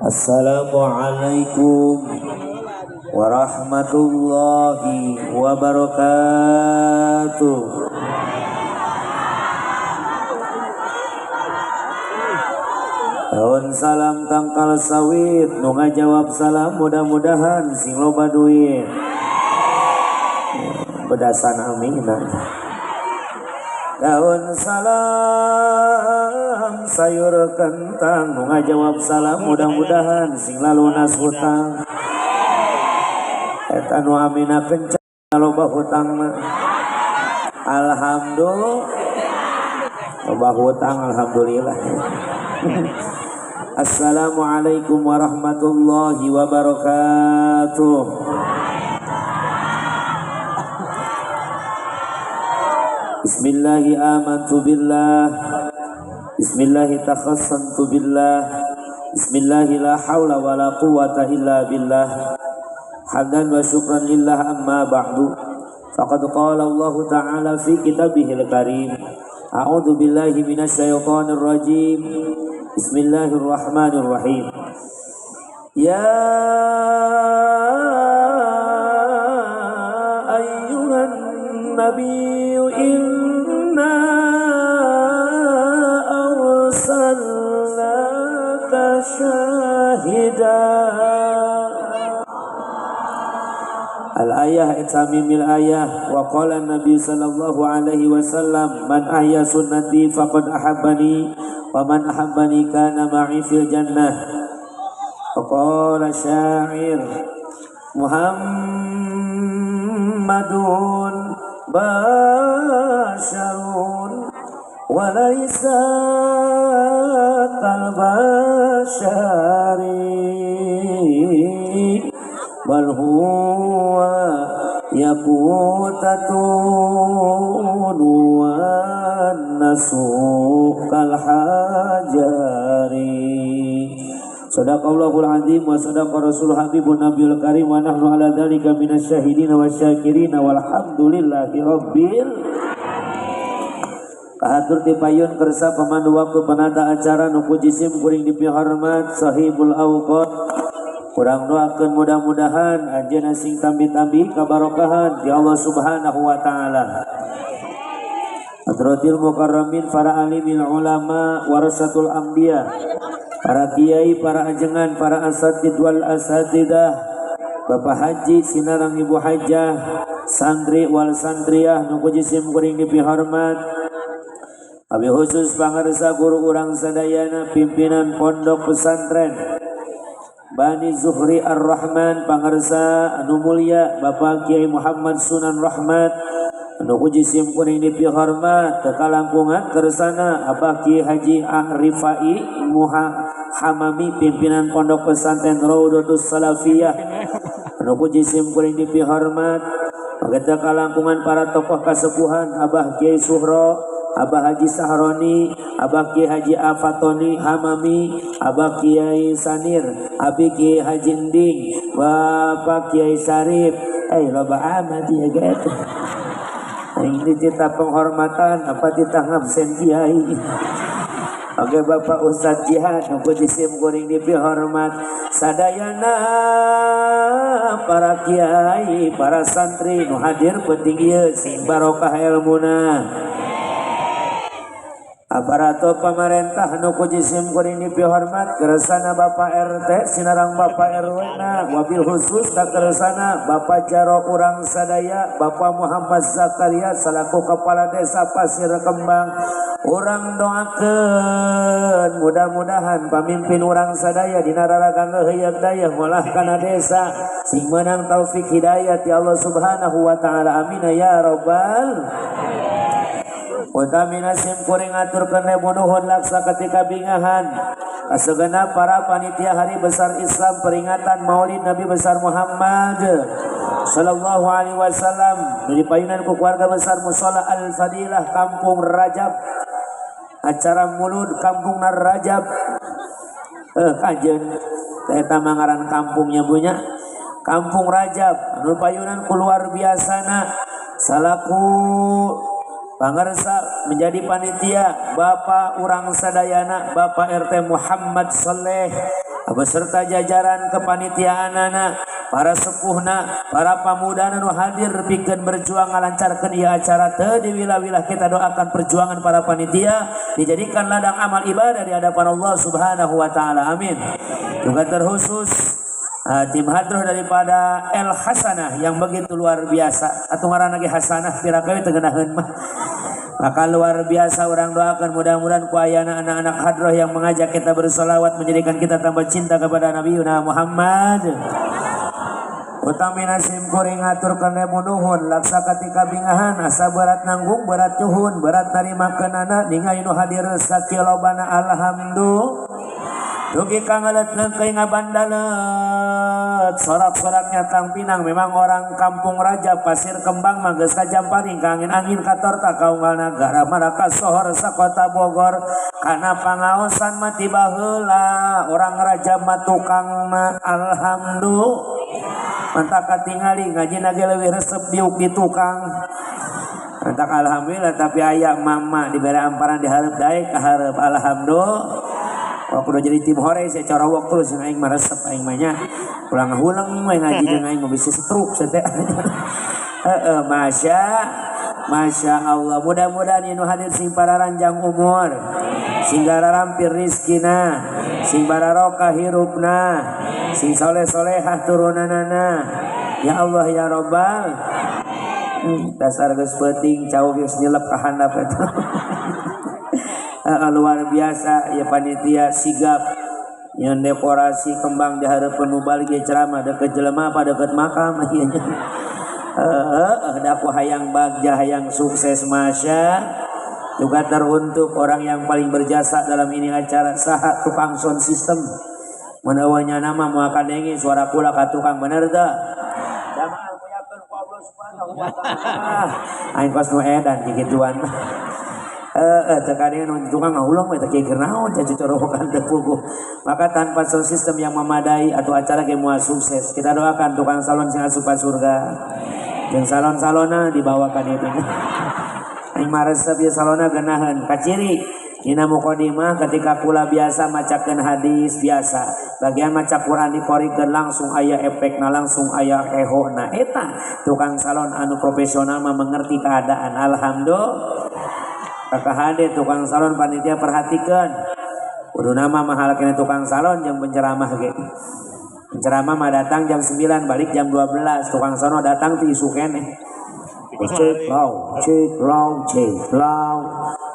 Assalamualaikum warahmatullahi wabarakatuh. Daun salam tangkal sawit, nu ngajawab salam mudah-mudahan sing loba duit. Bedasan amin. Daun salam sayur kentang, nu ngajawab salam mudah-mudahan sing lalunas hutang. Eta nu amina kencang loba hutang mah. Alhamdulillah loba hutang, alhamdulillah. Assalamualaikum warahmatullahi wabarakatuh. Bismillahi amantu billah. Bismillahi takhassantu billah. Bismillahi la hawla wa la quwata illa billah. Hamdan wa syukran lillah, amma ba'du. Faqad qala Allah Ta'ala fi kitabihil karim. A'udzu billahi minasyaitonir rajim. Bismillahirrahmanirrahim. Ya ayyuhan nabiyyu inna arsalnaka syahidan. Al-ayah itamimil ayah. Wa qala Nabi sallallahu alaihi wasallam, man ahya sunnati faqad ahabbani wa man ahabbani kana ma'i fil jannah. Wa qala syair Muhammadun basharun wa laysa kal bashari bal huwa yaqutatun wan nasu kal hajari. Sadaqallahul azim wa sadaqa rasul habibun nabiyul karim wa nahnu ala dzalika minasyahidin wasyakirin walhamdulillahi rabbil. Kahatur ti payun kersa pemandu waktu penata acara nu puji sim kuring dipihormat sahibul awqat. Kurang doakeun mudah-mudahan anjeunna sing tambi-tambi kabarokahan di Allah Subhanahu wa taala. Hadratil mukarramin, para alimil ulama, warasatul anbiya, para kiai, para ajengan, para asatid wal asatidah, Bapak Haji sinarang Ibu Hajah, santri wal santriah nu puji sim kuring dipihormat. Abi khusus pangarsa guru urang sadayana pimpinan pondok pesantren Bani Zuhri Ar-Rahman, pangarsa anu mulia Bapak Kiai Muhammad Sunan Rahmat anu puji sim kuring dipihormat, kekalangkungan kersana Abah Kiai Haji Arifai Muha Hamami pimpinan pondok pesantren Raudatus Salafiyah anu puji sim kuring dipihormat, pageta kalangkungan para tokoh kasepuhan Abah Kiai Suhro, Abah Haji Sahroni, Abah Kiai Haji Afatoni Hamami, Abah Kiai Sanir, Abi Kiai Haji Ending, Bapak Kiai Sarif. Loba amat ya gitu. Ini titah penghormatan apa titah ngabsen kiai. Oke Bapak Ustadz Jihad nu puji sim kuring dipihormat, sadayana para kiai, para santri nu hadir penting ieu sing barokah ilmuna. Aparatur pemerintah nu puji sim kuring dipihormat, kersana Bapak RT sinarang Bapak RW na, wabil khusus ka kersana Bapak Jaro urang sadaya Bapak Muhammad Zakaria selaku Kepala Desa Pasir Kembang. Urang doakeun mudah-mudahan pamimpin urang sadaya dina raraga heuyeuk dayeuh molah kana desa sing meunang taufik hidayah ti Allah Subhanahu wa taala, amin ya rabbal. Utamina sim kuring aturkeun nuhun laksa ketika bingahan kasegenap para panitia Hari Besar Islam peringatan Maulid Nabi Besar Muhammad sallallahu alaihi wasallam di payunan ku keluarga besar Musholla Al Fadilah Kampung Rajab, acara Mulud Kampung Rajab, kajen eta mangaran kampungnya punya Kampung Rajab anu payunan ku luar biasana salaku pangarsa menjadi panitia Bapak urang sadayana Bapak RT Muhammad Soleh. Beserta jajaran kepanitiaanana, para sepuhna, para pamuda nu hadir pikeun berjuang ngalancarkeun ieu acara teu diwilah-wilah. Kita doakan perjuangan para panitia dijadikan ladang amal ibadah di hadapan Allah Subhanahu wa taala. Amin. Juga terkhusus tim hadroh daripada El Hasanah yang begitu luar biasa, atau ngaranna ge Hasanah, pira teu ngeunaheun mah. Maka luar biasa, urang doakan mudah-mudahan ku ayana anak-anak hadroh yang mengajak kita bersolawat menjadikan kita tambah cinta kepada Nabi Muhammad. Utamina sim kuring ngaturkeun ribu nuhun laksa katika bingahan, asa berat nanggung, berat nyuhun, berat narimakeunana, ningali nu hadir sakieu lobana. Alhamdulillah. Dugi ka ngeuleut leungkeun, ngabandalet, sorak-soraknya tang pinang. Memang orang kampung Raja Pasir Kembang mah geus kajamparing ka angin-angin, katorta ka unggal nagara, maraka sohor sakota Bogor kana pangaosan mah. Ti baheula orang Raja mah tukangna. Alhamdulillah, mantap katingali ngaji ge leuwih resep diuk di tukang. Mantap, alhamdulillah. Tapi aya mama dibere amparan di hareup, daek ka hareup. Alhamdulillah. Waktu udah jadi tim hore saya corowok terus, aing mah resep, aing mah nya ulang huleng we ngaji jeung aing mah bisa stroke saya teh. Heeh, masya Masya Allah, mudah-mudahan nu hadir sing pararanjang umur, sing garampir rizkina, sing bararokah hirupna, sing soleh solehah turunanana. Ya Allah ya Robbal. Dasar geus peuting, cau geus nyelep ka handap eta. Luar biasa ya, panitia sigap yang dekorasi kembang di hareupeun mubalig ceramah deket jelema apa deket makam ieu nya. Heeh, da aku hayang bagja, hayang sukses. Masya, juga teruntuk orang yang paling berjasa dalam ini acara, saha? Tukang sound system. Mun eueuh nama moal kadenge suara kula ka tukang, bener teu? Jamaah muliakeun ku Allah Subhanahu wa taala. Aing kos nu edan kikituan. Eh, teu kadenge nu tukang ngahuleng we teh keur naon cacorowokan teu puguh. Maka tanpa sound system yang memadai atau acara ge moal sukses. Kita doakan tukang salon sing asup surga. Jeung salon-salonna dibawa ka dieu. Aing mah resep ieu salonna, geunaheun. Kaciri dina mukadimah ketika kula biasa macakeun hadis biasa. Bagian maca Quran dikorikeun langsung aya efekna, langsung aya ehona. Eta tukang salon anu profesional mah mengerti keadaan. Alhamdulillah. Kakak hade tukang salon, panitia perhatikan. Kudu nama mahal kena tukang salon jeung penceramah ge. Penceramah mah datang jam 9, balik jam 12. Tukang salon datang ti isuk keneh. Cek lau, cek lau, cek lau.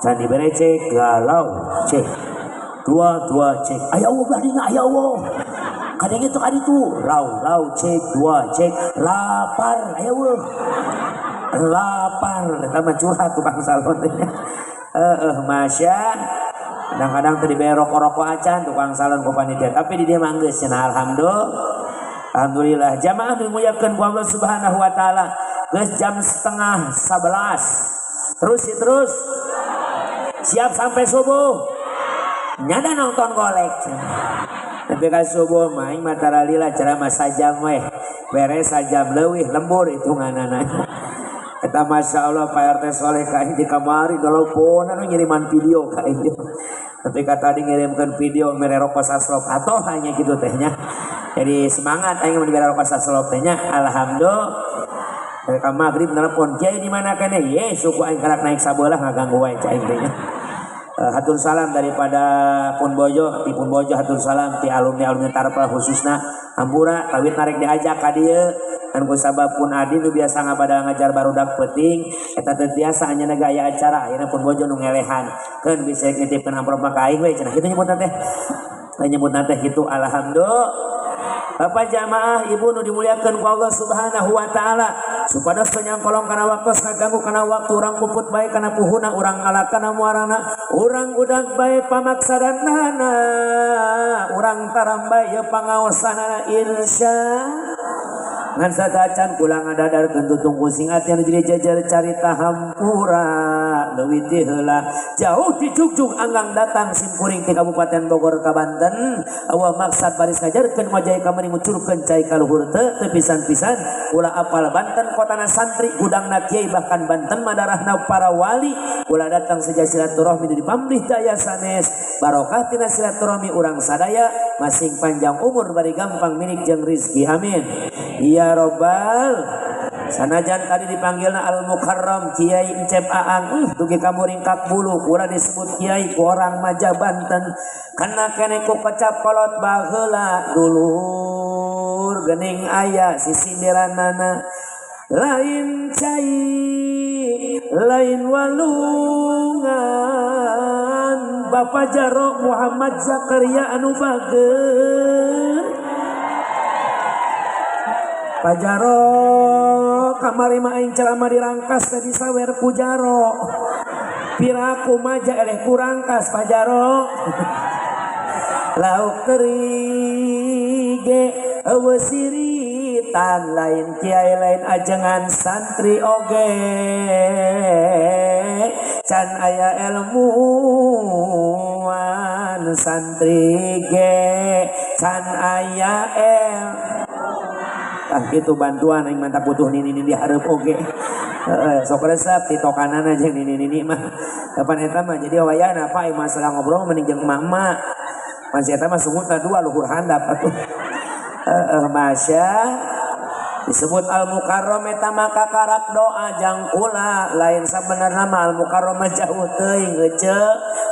Can dibere cek galau, cek. Dua, dua, cek. Aya Allah belah dinya, aya Allah. Kadang itu kadi tu. Lau, lau, cek, dua, cek. Lapar, aya Allah. Lapar. Eta mah curhat tukang salon. Heeh, masya. Kadang-kadang teu dibere rokok-rokok acan tukang salon ku panitia, tapi di dieu mah geus cenah, alhamdulillah. Alhamdulillah, jamaah dimuliakeun ku Allah Subhanahu wa taala. Geus jam 10.30. Terus ya terus. Siap sampai subuh. Nyada nonton golek. Tapi ka subuh mah aing mah taralila ceramah sajam weh. Beres sajam leuwih, lembur hitunganana. Eta Masya Allah, Pak RT Soleh ka aing di kamari teleponan ngiriman video ka aing. Tapi kata tadi ngirimkan video mere rokok saslop atau hanya gitu tehnya. Jadi semangat aing mun dibere rokok saslop tehnya. Alhamdulillah. Mereka maghrib nelpon, "Kiai di mana kene?" Ye, suku aing karak naik sabelah, ngaganggu wae cai aing teh nya. Hatur salam daripada Pun Bojo, ti Pun Bojo hatur salam ti alumni-alumni Tarpel khususna. Hampura kawit narek diajak ka dieu kan ku sabab Pun Adi nu biasa ngabadal ngajar barudak peuting eta teu tiasa anjeunna gaya acara. Ayeuna Pun Bojo nu ngelehan keun bisa nitipkeun amplop mah ka aing we cenah kitu nyebutna teh. Nyebutna teh kitu. Alhamdulillah. Bapak jamaah, ibu nu dimuliakeun ku Allah Subhanahu wa taala, supados teu nyangkolong kana waktu, ngaganggu kana waktu, urang puput bae kana puhuna, urang ala kana muarana, urang udag bae pamaksadanana, urang taram bae ieu pangaosanana, insya. Ngan satacan kula ngadadarkeun tutung pusing ati anu jadi jajar carita hampura leuwih ti heula jauh dijugjug anggang datang simkuring ti Kabupaten Bogor ka Banten eueuh maksad baris ngajarkeun wajah ka meuni ngucurkeun cai ka luhur teu teu pisan-pisan kula apal Banten kotana santri gudangna kiai bahkan Banten mah darahna para wali kula datang seja silaturahmi di pamrih daya sanes barokah tina silaturahmi urang sadaya masing panjang umur bari gampang milik jeung rizki amin ya robbal. Sanajan tadi dipanggilna Al Mukarram Kiai Encep Aang, dugi ka muringkak bulu kula disebut kiai ku orang Maja Banten kana kene ku kecap kolot baheula dulur geuning aya sisindiranana lain cai lain walungan Bapak Jaro Muhammad Zakaria anu bager Pak Jaro kamari mah aing ceramah dirangkas tadi sawer ku Jaro piraku maja eleh ku rangkas Pak Jaro lauk teri ge eueuh siritan lain kiai lain ajengan santri oge can aya ilmuwan santri ge can aya ah gitu bantuan aing mantap butuh nini nini dihareup oge sok resep titokanana jeung nini nini mah kapan eta mah jadi wayahna Pak aing masalah ngobrol mending jeung emak-emak masih eta mah sungutna dua luhur handap atuh masya disebut Al Mukarram eta mah kakarak doa jang kula lain sabenerna mah Al Mukarram mah jauh teuing ece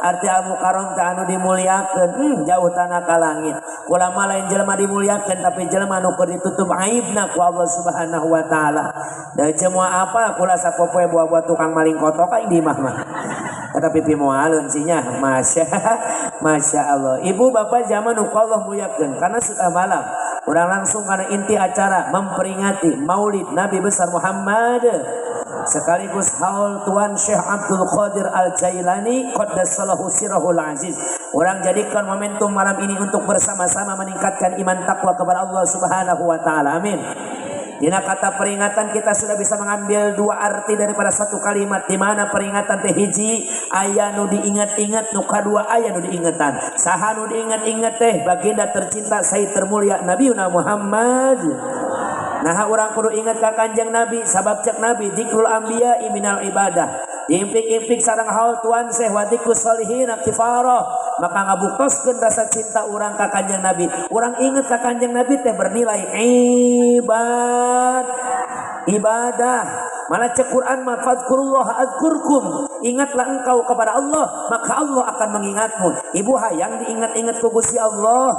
arti Al Mukarram teh anu dimuliakeun jauh tanah ka langit kula mah lain jelema dimuliakeun tapi jelema nu keur ditutup aibna ku Allah Subhanahu wa taala da ece moal apa kula sapopoe buah-buah tukang maling kotok aing di imah mah tapi pimoaleun sih nya masya masya Allah ibu bapak zaman nu ku Allah muliakeun karena sudah malam urang langsung karena inti acara memperingati Maulid Nabi besar Muhammad sekaligus haul Tuan Syekh Abdul Qadir Al-Jailani qaddasallahu sirahul aziz. Orang jadikan momentum malam ini untuk bersama-sama meningkatkan iman takwa kepada Allah Subhanahu wa taala. Amin. Dina kata peringatan kita sudah bisa mengambil dua arti daripada satu kalimat di mana peringatan teh hiji aya nu diingat-ingat nu kadua aya nu diingetan. Saha nu diingat-ingat teh baginda tercinta sayyid termulia Nabi Muhammad. Nah urang kudu ingat ka Kanjeng Nabi sabab cek Nabi dzikrul anbiya minal ibadah. Diimpik-impik sareng haul Tuan Syekh wa dzikrus sholihin kifarah maka ngabuktoskeun rasa cinta urang ka Kanjeng Nabi. Urang inget ka Kanjeng Nabi teh bernilai ibadah. Malah cek Quran mah fadkurullah adzkurkum. Ingatlah engkau kepada Allah maka Allah akan mengingatmu. Ibu hayang diingat-ingat ku Gusti Allah.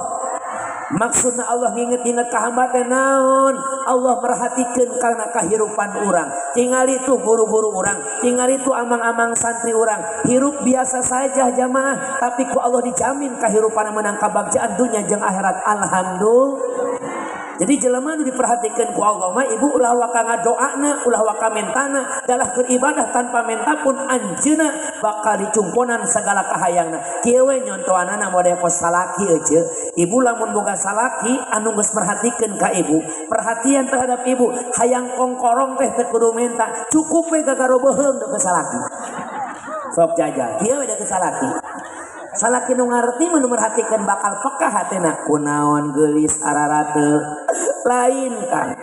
Maksudna Allah nginget-inget ka hamba teh naon? Allah merhatikeun kana kahirupan urang. Tingali tuh guru-guru urang, tingali tuh amang-amang santri urang. Hirup biasa saja jamaah, tapi ku Allah dijamin kahirupan menang kabagjaan dunia jeung akhirat. Alhamdulillah. Jadi jelema nu diperhatikeun ku Allah mah ibu ulah waka ngadoana, ulah waka mentana, dalah keur ibadah tanpa menta pun anjeunna bakal dicumponan segala kahayangna. Kieu we nyontoanana model kos salaki euceu. Ibu lamun boga salaki anu geus merhatikeun ka ibu, perhatian terhadap ibu, hayang kongkorong teh teu kudu menta, cukup we gagaro beuheung deukeut salaki. Sok jajal, kieu we deukeut salaki. Salaki nu ngarti mah nu merhatikeun bakal peka hatena kunaon geulis ararate lain kan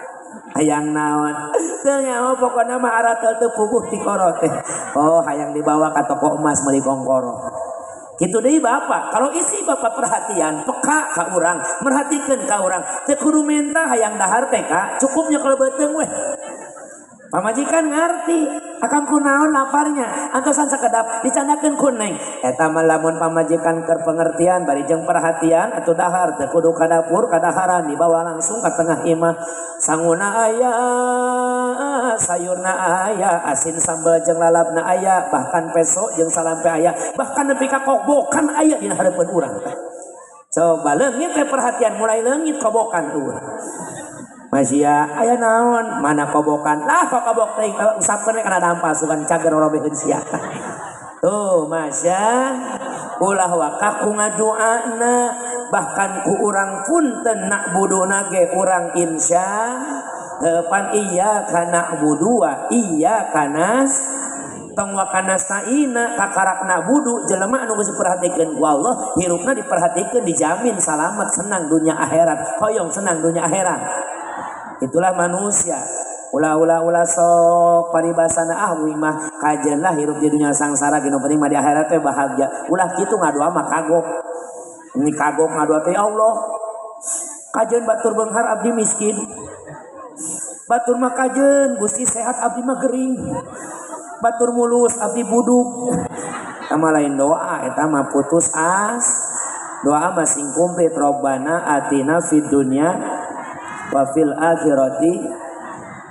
hayang naon teu nyaho pokona mah aratel teu puguh ti koro teh oh hayang dibawa ka toko emas meuli kongkoro kitu deui bapak kalau isi bapak perhatian peka ka urang merhatikeun ka urang teu kudu menta hayang dahar teh ka cukupnya kalau beuteung weh pamajikan ngarti akang kunaon laparnya antosan sakedap dicandakeun ku neng eta mah lamun pamajikan keur pengertian bari jeung perhatian atuh dahar teu kudu ka dapur kadaharan dibawa langsung ka tengah imah sanguna aya sayurna aya asin sambal jeung lalapna aya bahkan peso jeung salampe aya bahkan nepi ka kobokan aya dina hareupeun urang teh coba leungit teh perhatian mulai leungit kobokan eueuh Masya aya naon mana kobokan lah kok kobok teh usapkeun we kana dampal sugan cager robeheun sia tuh masya ulah waka ku ngadoana bahkan ku urang punten nak buduna ge urang insya Pan iyyaka na'budu wa iyyaka nasta'in. Tong wa kanasta'ina kakarak na'budu jelema anu geus diperhatikeun ku Allah, hirupna diperhatikeun, dijamin salamat senang dunia akhirat, hoyong senang dunia akhirat. Itulah manusia. Ulah ulah ulah sok paribasana, ah, uing mah kajeun lah hirup di dunia sangsara, nu penting mah di akhirat teh bahagia. Ulah kitu ngadoa mah, kagok. Ini kagok ngadoa teh, Allah, kajeun batur beunghar abdi miskin. Batur mah kajeun Gusti sehat, abdi mah gering. Batur mulus, abdi buduk. Eta mah lain doa, eta mah putus as. Doa mah sing komplit, Robbana atina fid dunya wa fil akhirati.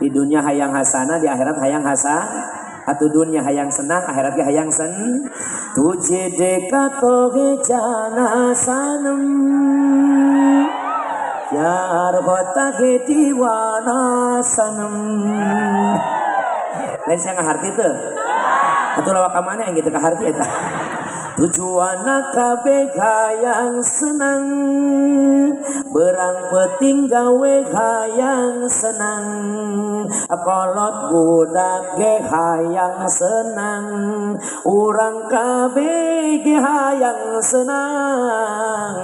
Di dunia hayang hasanah, di akhirat hayang hasanah, atau dunia hayang senang, akhirat ge hayang sen. Tujhe dekha to he jana sanam, pyar hota he diwana sanam. Lain saya ngaharti teu? Atuh lawak ka mana yang gitu kaharti eta? Tujuan kabeh hayang senang, berang peting gawe hayang senang, kolot budak ge hayang senang, urang kabeh ge hayang senang,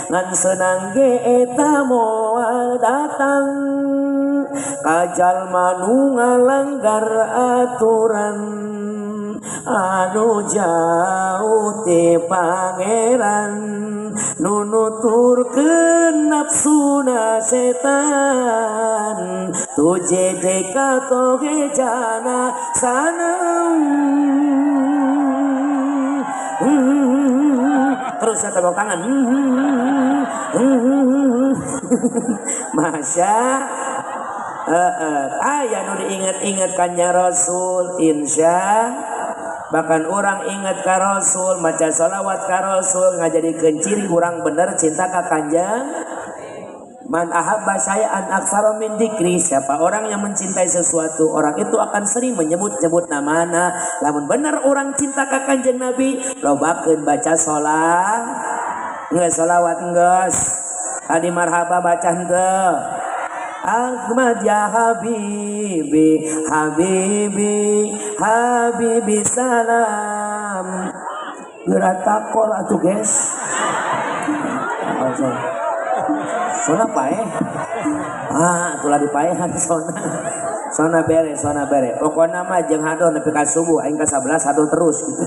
ngan senang ge eta moal datang ka jalma nu ngalanggar aturan, anu jauh ti pangeran, nu nuturkeun nafsuna setan. Tujhe dekha to he jana sanam. Terus saya tepuk tangan. Masya aya nu diingat-ingat kanjeng Rasul, insya bahkan orang ingat ka Rasul, maca sholawat ka Rasul, ngajadikeun ciri urang bener cinta ka Kanjeng. Man ahabba syai'an aktsara min dzikri, siapa orang yang mencintai sesuatu, orang itu akan sering menyebut-nyebut namana. Lamun bener orang cinta ka Kanjeng Nabi, lobakeun baca sholat, geus sholawat geus. Tadi marhaba baca henteu? Ahmad ya Habibi, Habibi, Habibi salam. Geura takol atuh, guys. Sona paeh. Ah, atulah dipaehan sona. Sona bere, sona bere. Pokokna mah jeung hadoh nepi ka subuh, aing ka 11 hadoh terus gitu.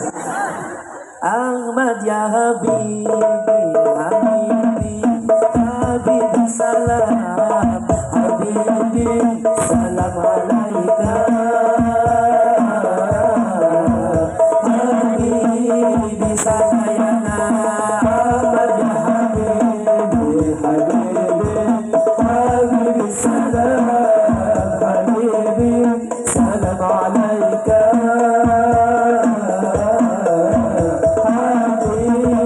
Ahmad ya Habibi, Habibi, Habibi salam, Habibi salam alaika. Habibi sadayana. Ahmad ya Habibi, Habibi, Habibi salam, Habibi salam alaika. Habibi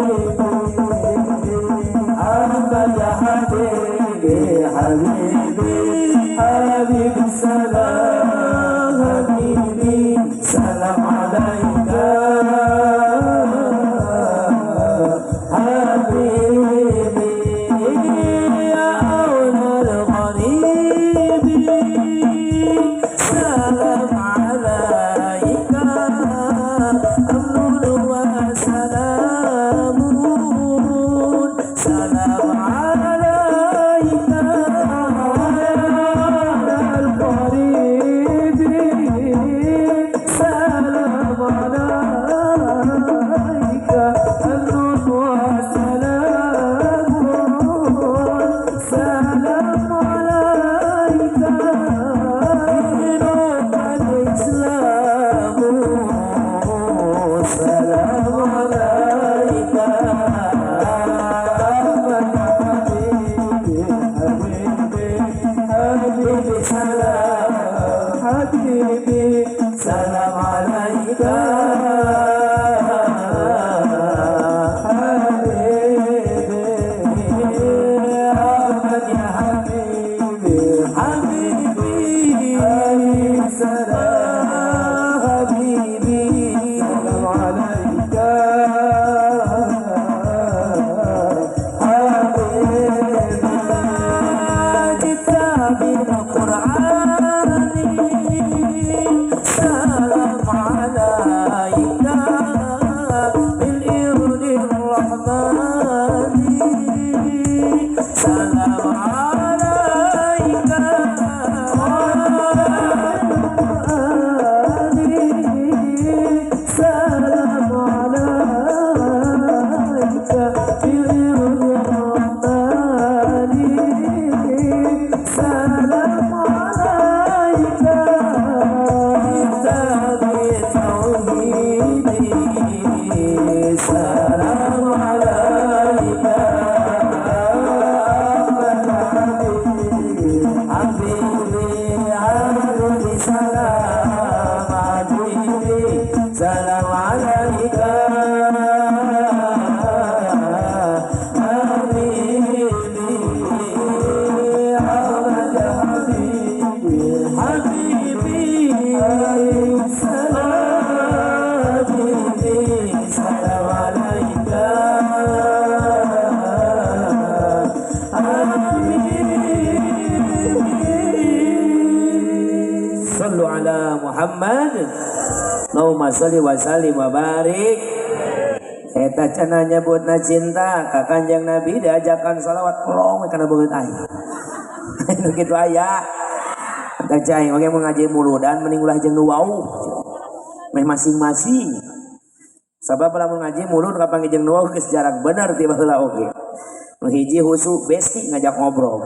Ahmad ya Habibi, Habibi, Habibi salam, Habibi salam alaika. Habibi ya aunal gharibi, salam alaika, amnun wa salamun, salam alaika al gharibi. Muhammad. Allahumma sholli wa sallim wa barik. Eta cenah nyebutna cinta ka Kanjeng Nabi diajakan sholawat long kana beungeut aing. Nu kitu aya. Tah aing oge mun ngaji muludan mending ulah jeung nu wau. Meh masing-masing. Sabab lamun ngaji mulud kapanggih jeung nu wau geus jarang bener ti baheula oge. Nu hiji husu besti ngajak ngobrol.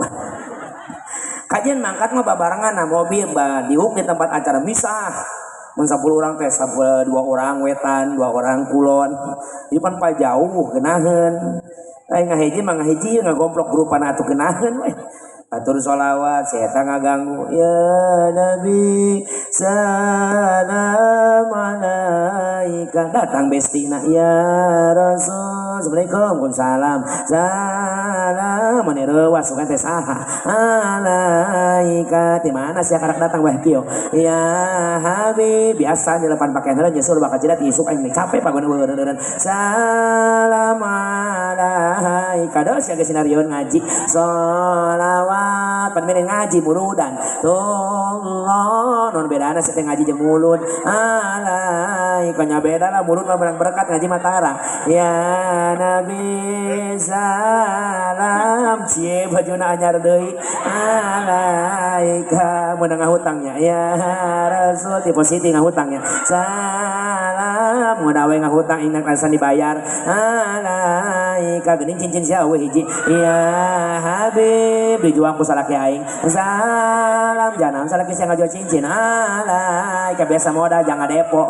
Kajian mangkat mah babarengan na mobil ba diuk di tempat acara misah. Mun 10 orang teh 2 orang wetan, 2 orang kulon. Ieu pan jauh geunaheun. Aing ngahiji mah ngahiji ngagomplok grupan atuh geunaheun we. Atur sholawat, si eta ngaganggu. Ya Nabi, salam alaika. Datang bestina. Ya Rasul, assalamualaikum, waalaikumsalam. Salam, mana reuwas sugan teh saha. Alaika, di mana sia karak datang weh kieu. Ya Habib, biasa nyelepan pakaian heula nyusul bakal jidat isuk aing capek pagon eueuh. Salam alaika. Dos sia geus sinarieun ngaji. Sholawat pan mene ngaji muludan. Tullah non bedana sia teh ngaji jeung mulud. Alaika nya beda lah mulud mah menang berkat ngaji mah tara. Ya Nabi salam cie bajuna anyar deui. Alaika meunang ngahutangnya. Ya Rasul depositi ngahutangnya. Salam mun awe ngahutang ingat alasan dibayar. Alaika geuning cincin sia eueuh hiji. Ya Habib dijual ku salaki aing. Salam jangan salaki sia ngajual cincin. Alaika biasa modal jangan depo.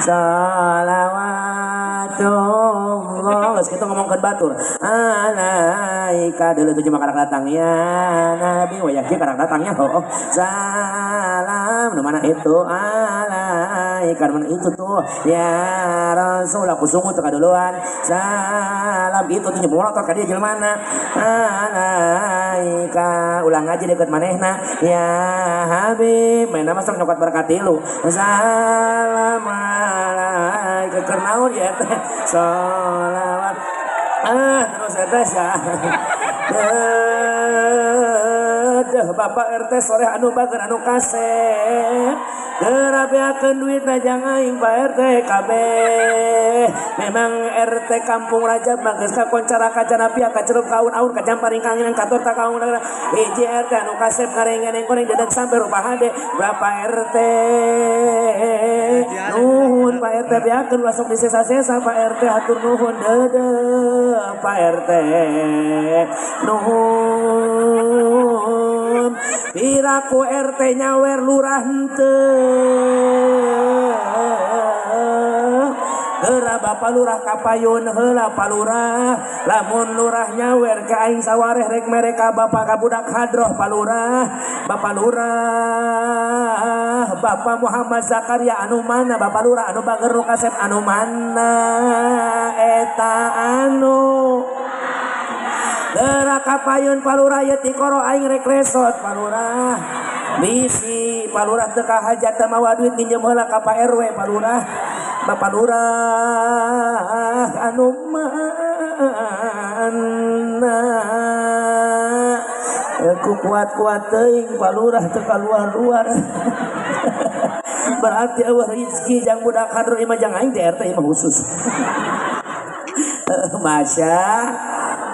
Salawatullah. Geus kitu ngomongkeun batur. Alaika deuleu tujuh mah karak datang ya Nabi wayah kieu karak datangnya heuh. Salam nu mana itu alaika nu mana itu tuh ya Rasul aku sungguh teu kaduluan. Salam itu tuh nyemolotot ka dieu jelema alaika ulang ngaji deket manehna ya Habib mainna mah sok nyokot berkat tilu. Salam alaika keur naon ya teh sholawat terus eta sia. Deuh Bapak RT sore anu bager anu kasep. Gerabeakeun duitna jang aing Pak RT kabeh. Memang RT Kampung Rajab mah geus kakoncara kacana pia kacerup kaun-aun kajamparing kanginan kator ta kaung hiji RT anu kasep ngarengeneng koneng dedeg sampe rupa hade berapa RT. Nuhun Pak RT beakeun ulah sok disesa-sesa Pak RT hatur nuhun deudeuh Pak RT. Nuhun piraku RT nyawer lurah henteu. Geura Bapak Lurah kapayun heula Pak Lurah. Lamun lurah nyawer ke aing sawareh rek mere ka bapak ka budak hadroh Pak Lurah. Bapak Lurah, Bapak Muhammad Zakaria anu mana Bapak Lurah anu bager nu kasep anu mana eta anu Geura kapayun Pak Lurah ye tikoro aing rek resot Pak Lurah. Bisi Pak Lurah teu kahajat teu mawa duit nginjem heula ka Pak RW Pak Lurah. Bapak Lurah anu mana ku kuat-kuat teuing Pak Lurah teu kaluar-luar. Berarti eueuh rezeki jang budak hadro imah jang aing di RT imah khusus.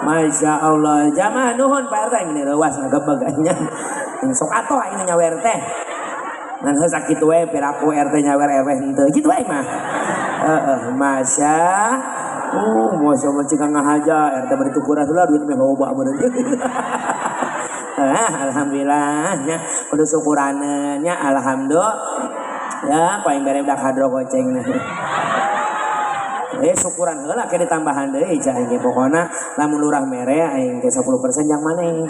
Masya Allah jamaah nuhun Pak RT ini reuas ngagebeg nya. Sok atoh aing nyawer teh. Ngan heuh sakitu we piraku RT nyawer RW henteu kitu we mah. Heeh, masya masa mah cika ngahaja RT bari tukuran heula duit meh loba meureun. Alhamdulillah nya kudu syukuraneun nya alhamdulillah. Ya paling bere budak hadro goceng. Syukuran heula ke ditambahan deui cah aing pokona lamun lurah mere aing teh 10% jang maneh.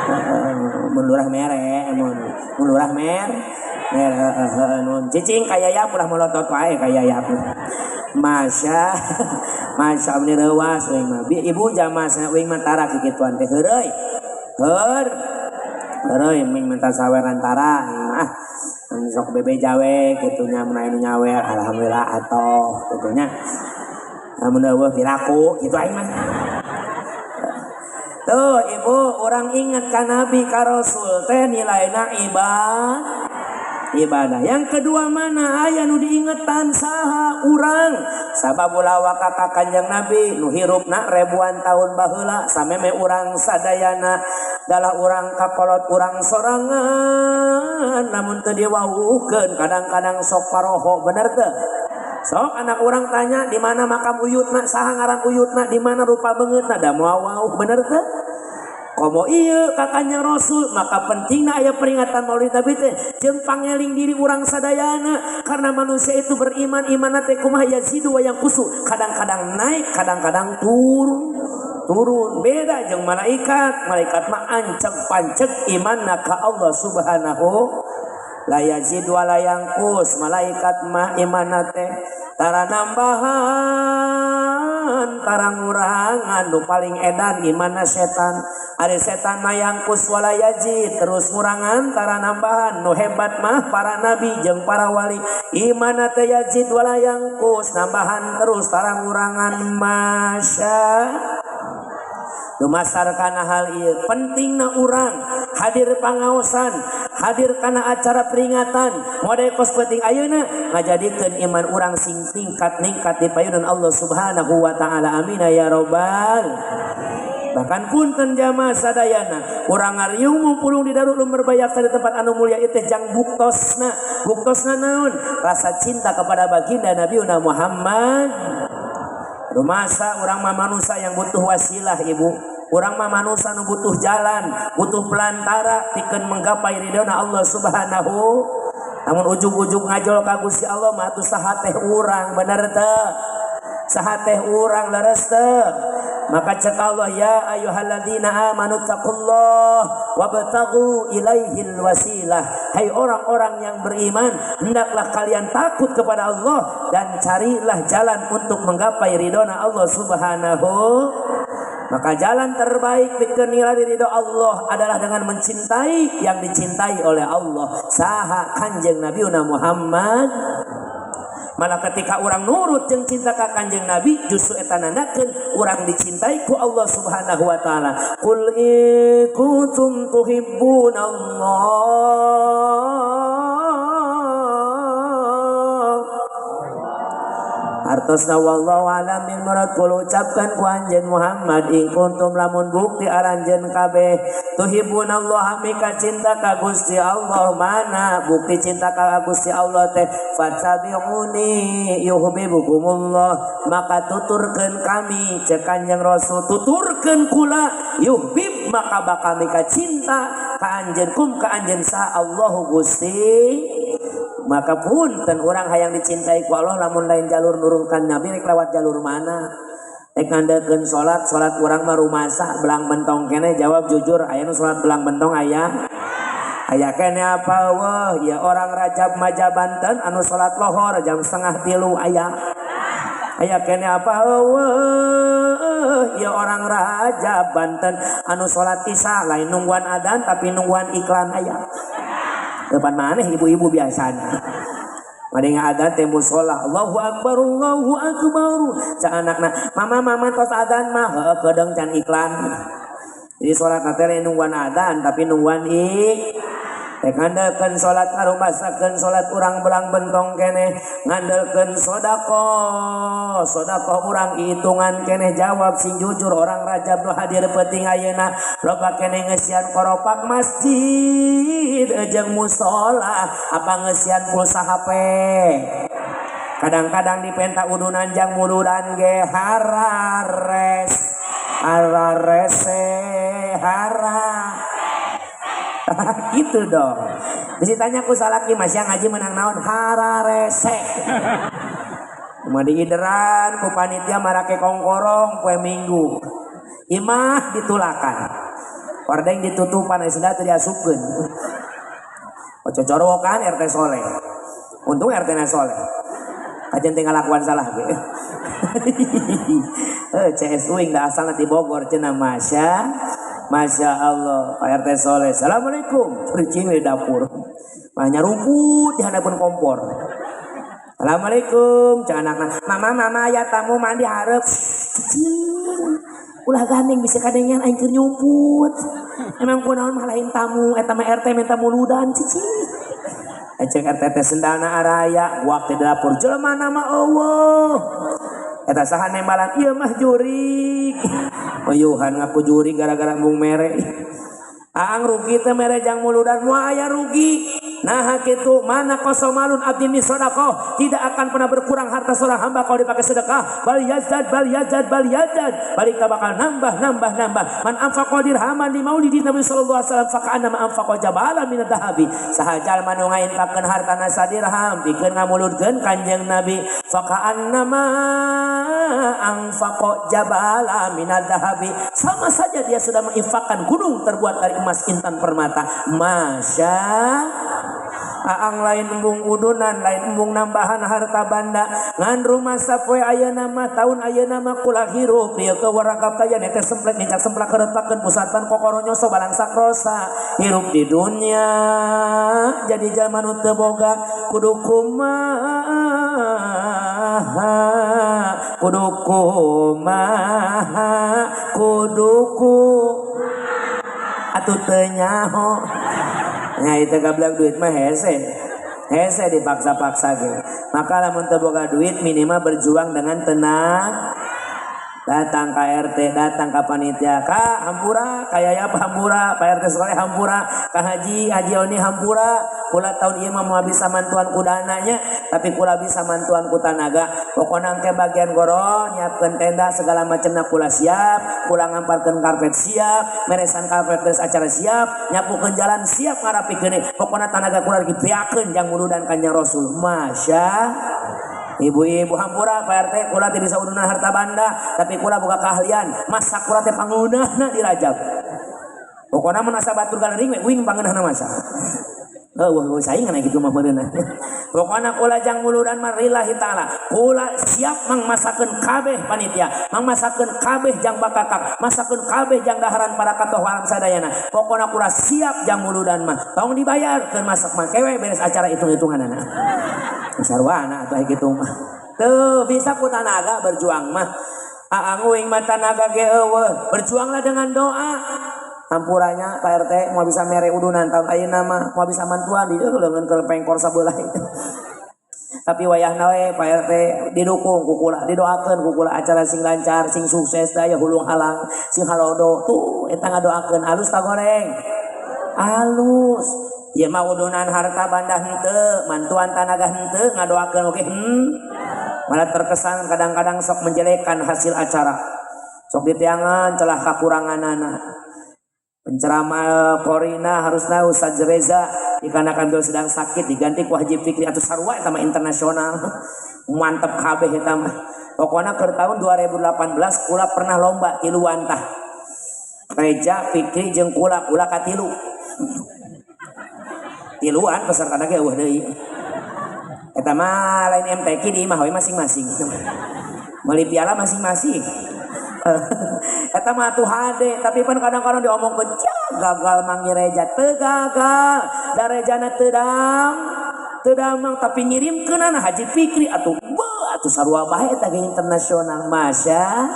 Heeh, mun lurah mere mun lurah mer heeh nun cicing ka yayap ulah molotot wae ka yayap. Masya Masya Allah reuas uing mah. Ibu jamaah sana uing mah tara kikituan teh heureuy. Heureuy ming minta saweran tara ah. Sok bebe jawe kitu nya mun aya nu nyawer alhamdulillah atoh kitu nya. Mun eueuh piraku kitu aing mah. Tuh ibu orang ingat ka nabi ka rasul teh nilaina ibadah. Ibadah. Yang kedua mana aya nu diingetan saha urang. Sabab ulah waka ka Kanjeng Nabi nu hirupna ribuan tahun baheula sameme urang sadayana dalah urang kakolot urang sorangan namun teu diwauhkeun kadang-kadang sok paroho bener teu? Sok anak urang tanya di mana makam uyutna, saha ngaran uyutna, di mana rupa beungeutna, da moal wauh bener teu? Komo ieu ka Kanjeng Rasul maka pentingna aya peringatan Maulid Nabi teh jeung pangeling diri urang sadayana karena manusia itu beriman imanna teh kumaha yazidu wa yanqusu, kadang-kadang naik kadang-kadang turun turun beda jeung malaikat. Malaikat mah anceg panceg imanna ka Allah Subhanahu la yazid wa la yanqus. Malaikat mah imanna teh tara nambahan tara ngurangan. Nu paling edan imanna setan. Ari setan mah yanqus wala yazid, terus ngurangan tara nambahan. Nu hebat mah para nabi jeung para wali, imanna teh yazid wala yanqus, nambahan terus tara ngurangan. Masya dumasar kana hal ieu pentingna urang hadir pangaosan, hadir kana acara peringatan model kos penting ayeuna ngajadikeun iman urang sing tingkat ningkat di payunan Allah Subhanahu wa taala. Amin ya robbal. Bahkan punten jamaah sadayana, urang ngariung mumpulung di Darul Ulum berbayakta di tempat anu mulia ieu teh jang buktosna. Buktosna naon? Rasa cinta kepada baginda Nabi Muhammad. Rumasa urang mah manusia yang butuh wasilah ibu. Urang mah manusia nu butuh jalan, butuh pelantara pikeun menggapai ridhona Allah Subhanahu. Namun ujug-ujug ngajol ka Gusti Allah mah atuh saha teh urang, bener teu? Saha teh urang, leres teu? Maka cek Allah, ya ayyuhalladzina amanu taqullah wabtaghu ilaihil wasilah. Hai orang-orang yang beriman, hendaklah kalian takut kepada Allah dan carilah jalan untuk menggapai ridhona Allah Subhanahu. Maka jalan terbaik pikeun nilai ridho Allah adalah dengan mencintai yang dicintai oleh Allah. Saha? Kanjeng Nabi Muhammad. Malah ketika orang nurut jeung cinta ka Kanjeng Nabi justru eta nandakeun urang dicintai ku Allah Subhanahu wa taala. Qul in kuntum tuhibbunallah. Artosna wallahu alam bil murad. Kul ucapkan ku anjeun Muhammad, in kuntum lamun bukti aranjeun kabeh, tuhibbunallaha mika cinta ka Gusti Allah. Mana bukti cinta ka Gusti Allah teh? Fattabi'uni yuhibbukumullah, maka tuturkeun kami, cek Kanjeng Rasul, tuturkeun kula, yuhbib maka bakal mika cinta ka anjeun, kum ka anjeun saha Allahu Gusti. Maka punten, urang hayang dicintai ku Allah lamun lain jalur nurunkan Nabi rek lewat jalur mana? Rek ngandalkeun salat, salat urang mah rumasa belang bentong kene. Jawab jujur, aya nu salat belang bentong? Aya? Aya kene apa? Wah ya, orang Rajab Maja Banten anu salat lohor jam 2.30 aya? Aya kene apa? Wah ya, orang Raja Banten anu salat Isya lain nungguan adan tapi nungguan iklan aya? Depan mana ibu-ibu biasanya. Mari adan teh musola, Allahu akbar, Allahu akbar. Cak anakna, "Mama, mama, tos adan mah." "Heuh, kedeung can iklan." Jadi salat teh lain nungguan adan tapi nungguan ik. Teh ngandalkeun salat, ngarumasakeun salat urang belang bentong keneh, ngandalkeun sedekah, sedekah urang hitungan keneh. Jawab sing jujur, orang Rajab nu hadir penting ayeuna loba keneh ngeusian koropak masjid jeung musola apa ngeusian pulsa HP? Kadang-kadang dipenta udunan jang muludan ge harares hararese hara gitu dong. Bisa tanya ku salaki, "Mas, yang ngaji menang naon?" "Hararese." Cuma diideran ku panitia marake kongkorong poe Minggu. Imah ditulakan. Hordeng ditutupan sudah teu diasupkeun. Ojo corowokan RT soleh. Untung RT na soleh. Kajian tinggal lakuan salah ge. Eh, CS uing dah asalna di Bogor cenah. Masya Masya Allah, Pak RT soleh. Assalamualaikum. Cing di dapur. Mah nyarumput di hadapan kompor. Assalamualaikum. Cek anakna. "Mama, mama, ya tamu mandi hareup." "Cicing. Ulah gandeng, bisa kadengan aing keur nyumput. Emang kunaon mah lain tamu, eta mah RT minta muludan, cicing." Cek RT teh sendalna araya, guak teh di dapur jelema nama Allah. Eta saha nembalan? Ieu mah jurik. Uyuhan ngaku jurik gara-gara embung mere. Aang rugi teh mere jang muludan, moal aya rugi. Nah kitu mana kosomalun abdi min sedekah, tidak akan pernah berkurang harta seorang hamba kalau dipakai sedekah. Bal yazdad bal yazdad bal yazdad, balik bakal nambah nambah nambah. Man anfaqa dirhaman li maulidi Nabi sallallahu alaihi wasallam faka'annama anfaqa jabalan min adh-dhahabi. Saha jalma nu ngainfakkeun hartana sadirham pikeun ngamuludkeun Kanjeng Nabi, faka'annama anfaqa jabala min adh-dhahabi, sama saja dia sudah menginfakkan gunung terbuat dari emas intan permata. Masya Aang lain embung udunan, lain embung nambahan harta banda, ngan rumah sapoe ayeuna mah, tahun ayeuna mah kula hirup ieu ke warakap taya nete semplek nincak semplak keretakeun pusatan kokoro nyoso balangsak rosa. Hirup di dunia jadi jalma nu teu boga kudu kumaha, kudu kumaha, kudu ku atuh teu nyaho. Nah itu gablak duit mah hese hese dipaksa-paksa gitu. Maka lamun teu boga duit minimal berjuang dengan tenang. Datang ke RT, datang ke panitia, Kak hampura, kaya apa hampura, Pak RT sekolah hampura, Kak Haji, Haji Oni hampura, kula tahun ieu mah moal bisa mantuan ku dananya, tapi kula bisa mantuan ku tanaga. Pokona engke bagian goro, nyiapkeun tenda segala macamna kula siap, kula ngamparkeun karpet siap, meresan karpet beres acara siap, nyapukeun jalan siap ngarapikeun. Pokona tanaga kula dibeakeun jang muludan Kanjeng Rasul. Masya Ibu-ibu hampura Pak RT, kula teu bisa udunan harta banda, tapi kula boga keahlian masak, kula teh pangeunahna di Rajab. Pokona mun asa batur galering we uing pangeunahna masak. Oh, wah, saingan gitu mah meureunna. Pokona kula jang muludan mah lillahi taala. Kula siap mangmasakeun kabeh panitia, mangmasakeun kabeh jang bakakak, masakeun kabeh jang daharan para katoh alam sadayana. Pokona kula siap jang muludan mah. Tong dibayar keur masak mah kewe beres acara hitung-hitunganana. Sarwana atuh kitu mah. Tuh bisa ku tanaga berjuang mah. Aang uing mah tanaga ge eueuh. Berjuanglah dengan doa. Hampuranya Pak RT moal bisa mere udunan tahun ayeuna mah, moal bisa mantuan di leungeun ke pengkor sabelah itu. Tapi wayahna we Pak RT didukung ku kula, didoakeun ku kula acara sing lancar, sing sukses, daya hulung halang, sing harodo. Tuh eta ngadoakeun alus ta goreng? Alus. Ieu mah udunan harta banda henteu, mantuan tanaga henteu, ngadoakeun oge Malah terkesan kadang-kadang sok menjelekan hasil acara. Sok diteangan celah kakuranganana. Penceramah Korina harusna Ustaz Reza dikarenakan beliau sedang sakit diganti ku Haji Fikri atau sarua eta mah internasional. Mantep kabeh eta mah. Pokoknya ke tahun 2018 kula pernah lomba tiluan tah. Reja, Fikri jeung kula, kula katilu. Tiluan peserta ge eueuh deui. Eta mah lain MTQ di imah we masing-masing. Meuli piala masing-masing. Eta mah tuh hade, tapi pan kadang-kadang diomongkeun gagal manggil Reja, teu gagal. Da Rejana teu dam, teu damang tapi ngirimkeunana Haji Fikri atuh beuh atuh sarua bae eta ge internasional. Masya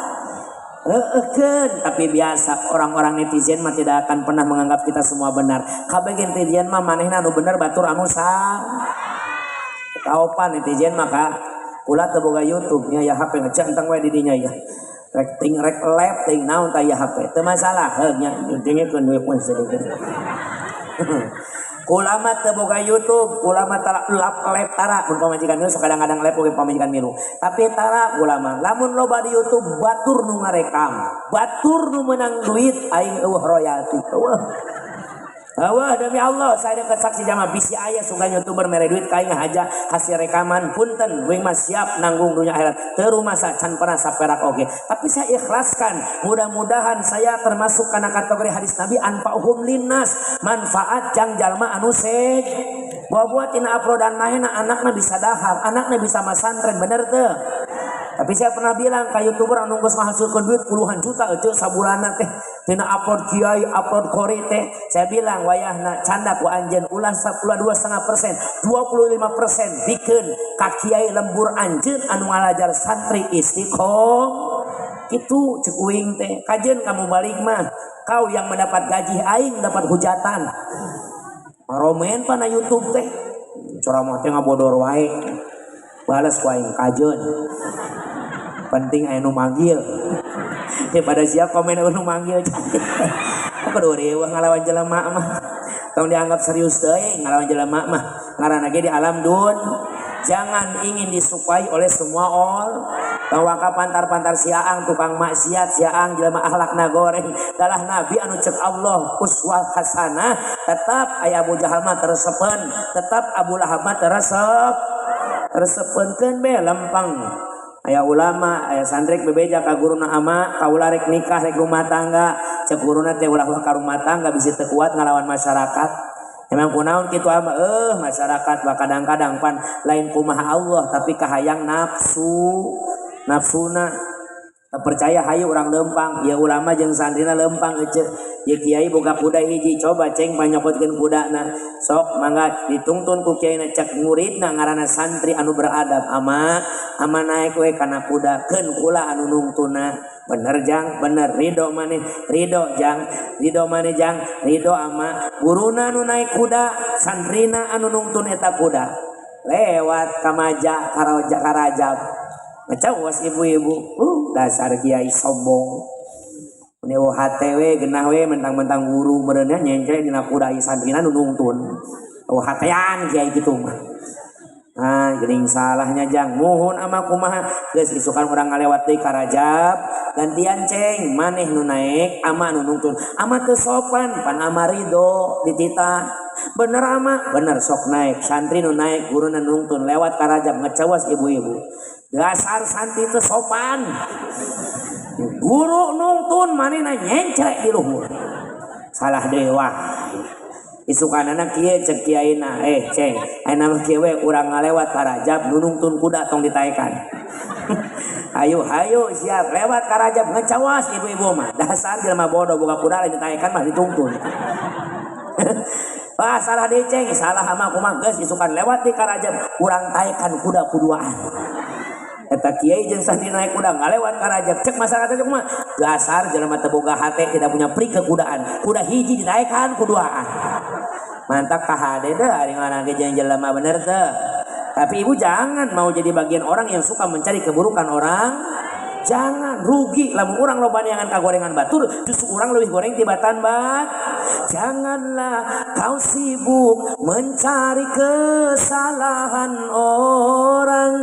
Heueuhkeun, tapi biasa orang-orang netizen mah tidak akan pernah menganggap kita semua benar. Kabeh netizen mah manehna anu bener, batur anu salah. Kaopan netizen maka kula teu boga YouTube nya ya HP ngecek entang we di dinya ya. Rek ting rek lep ting naon tah ya HP. Teu masalah heuh nya dengekeun we pun sedikit. Kula mah teu boga YouTube, kula mah tara lap lep tara mun pamajikan milu, sok kadang-kadang lep oge pamajikan milu. Tapi tara kula mah, lamun loba di YouTube batur nu ngarekam, batur nu meunang duit, aing eueuh royalti. Eueuh. Eueuh demi Allah, saya dekat saksi jamaah bisi aya sugan YouTuber mere duit ka aing aja hasil rekaman, punten uing mah siap nanggung dunia akhirat. Teu rumasa can pernah saperak oge. Tapi saya ikhlaskan, mudah-mudahan saya termasuk kana kategori hadis Nabi anfa'uhum linnas, manfaat jang jalma anu sej. Buat tina uploadan mahena anakna bisa dahar, anakna bisa masantren, bener teu? Tapi saya pernah bilang ke YouTuber anu geus ngahasilkeun duit puluhan juta eueuh sabulanna teh tina upload kiai, upload kori teh. Saya bilang wayahna canda ku anjeun ulah 2,5%, 25% bikeun ka kiai lembur anjeun anu ngalajar santri istiqomah. Kitu cek uing teh. Kajeun kamu balik mah, kau yang mendapat gaji, aing dapat hujatan. Romen pana YouTube teh. Ceramah teh ngabodor wae. Bales ku aing kajeun. Penting aya nu manggil. Daripada sia komen anu manggil. Kudu riweuh ngalawan jelema mah. Tong dianggap serius teuing ngalawan jelema mah. Ngaranna ge di alam dun. Jangan ingin disukai oleh semua orang. Tong waka pantar-pantar siaang tukang maksiat siaang jelema akhlakna goreng. Dalah nabi anu cek Allah uswah hasanah, tetap aya Abu Jahal mah teresepeun, tetap Abu Lahab mah teresep. Resepeunkeun be lempeng. Aya ulama, aya santri bebeja ka guruna ama, kaula rek nikah rek rumah tangga, cek guruna teh ulah ka rumah tangga bisi teu kuat ngalawan masyarakat. Emang kunaon kitu ama masyarakat bah kadang-kadang pan lain kumaha Allah tapi kahayang nafsu, nafsuna. Percaya hayu urang lempang, ya ulama jeung santrina lempang ece. Ya kiai boga kuda hiji, coba ceng panyokotkeun kudana. Sok mangga ditungtun ku kiaina cek muridna ngaranna santri anu beradab ama ama naek we kana kuda keun kula anu nungtuna. Bener jang, bener ridho maneh, ridho jang, ridho maneh jang, ridho ama guruna anu naek kuda, santrina anu nungtun eta kuda. Lewat kamaja karaja karajab. Ngacawas ibu-ibu, dasar kiai sombong. Ini UHT we genah we mentang-mentang guru meureunnya nyencre dina kuda ieu santrina nu nungtun. UHT-an kiai kitu mah. Nah, geuning salahnya jang muhun ama kumaha geus isukan urang ngalewat deui ka Rajab, gantian ceng maneh nu naek ama nu nungtun. Ama teu sopan pan ama ridho dititah. Bener ama, bener sok naek, santri nu naek guruna nungtun lewat ka Rajab ngecawas ibu-ibu. Dasar santri itu sopan. Guru nungtun manehna nyencrek di luhur. Salah dewa. Isukanana kieu cek kiaina, ceng, ayeuna mah kieu we urang ngalewat ka Rajab nu nungtun kuda tong ditaekan. Ayo hayu siap lewat ka Rajab ngecawas ibu-ibu mah. Dasar jelema bodoh boga kuda lain ditaekan mah ditungtun. Wah salah deui ceng, salah ama kumaha geus isukan lewat di ka Rajab urang taekan kuda kuduaan. Eta kiai jeung santri naik kuda ngalewat ka Rajab cek masyarakat cek kumaha dasar jelema teu boga hate tidak punya pri kekudaan kuda hiji dinaekan kuduaan mantap kahade deh ari ngaran ge jeung jelema bener teu. Tapi ibu jangan mau jadi bagian orang yang suka mencari keburukan orang. Jangan rugi lamun urang loba neangan kagorengan batur justru urang leuwih goreng tibatan bat. Janganlah kau sibuk mencari kesalahan orang.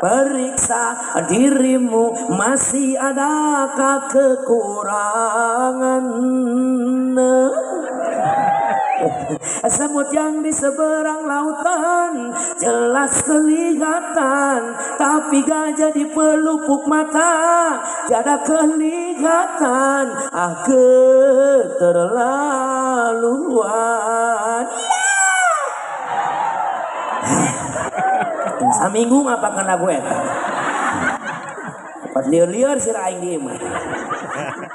Periksa dirimu masih adakah kekurangan. Semut yang di seberang lautan jelas kelihatan, tapi gajah di pelupuk mata tiada kelihatan. Ah keterlaluan. Saminggu ngapakeun lagu eta. Dapat lieur-lieur sirah aing di imah.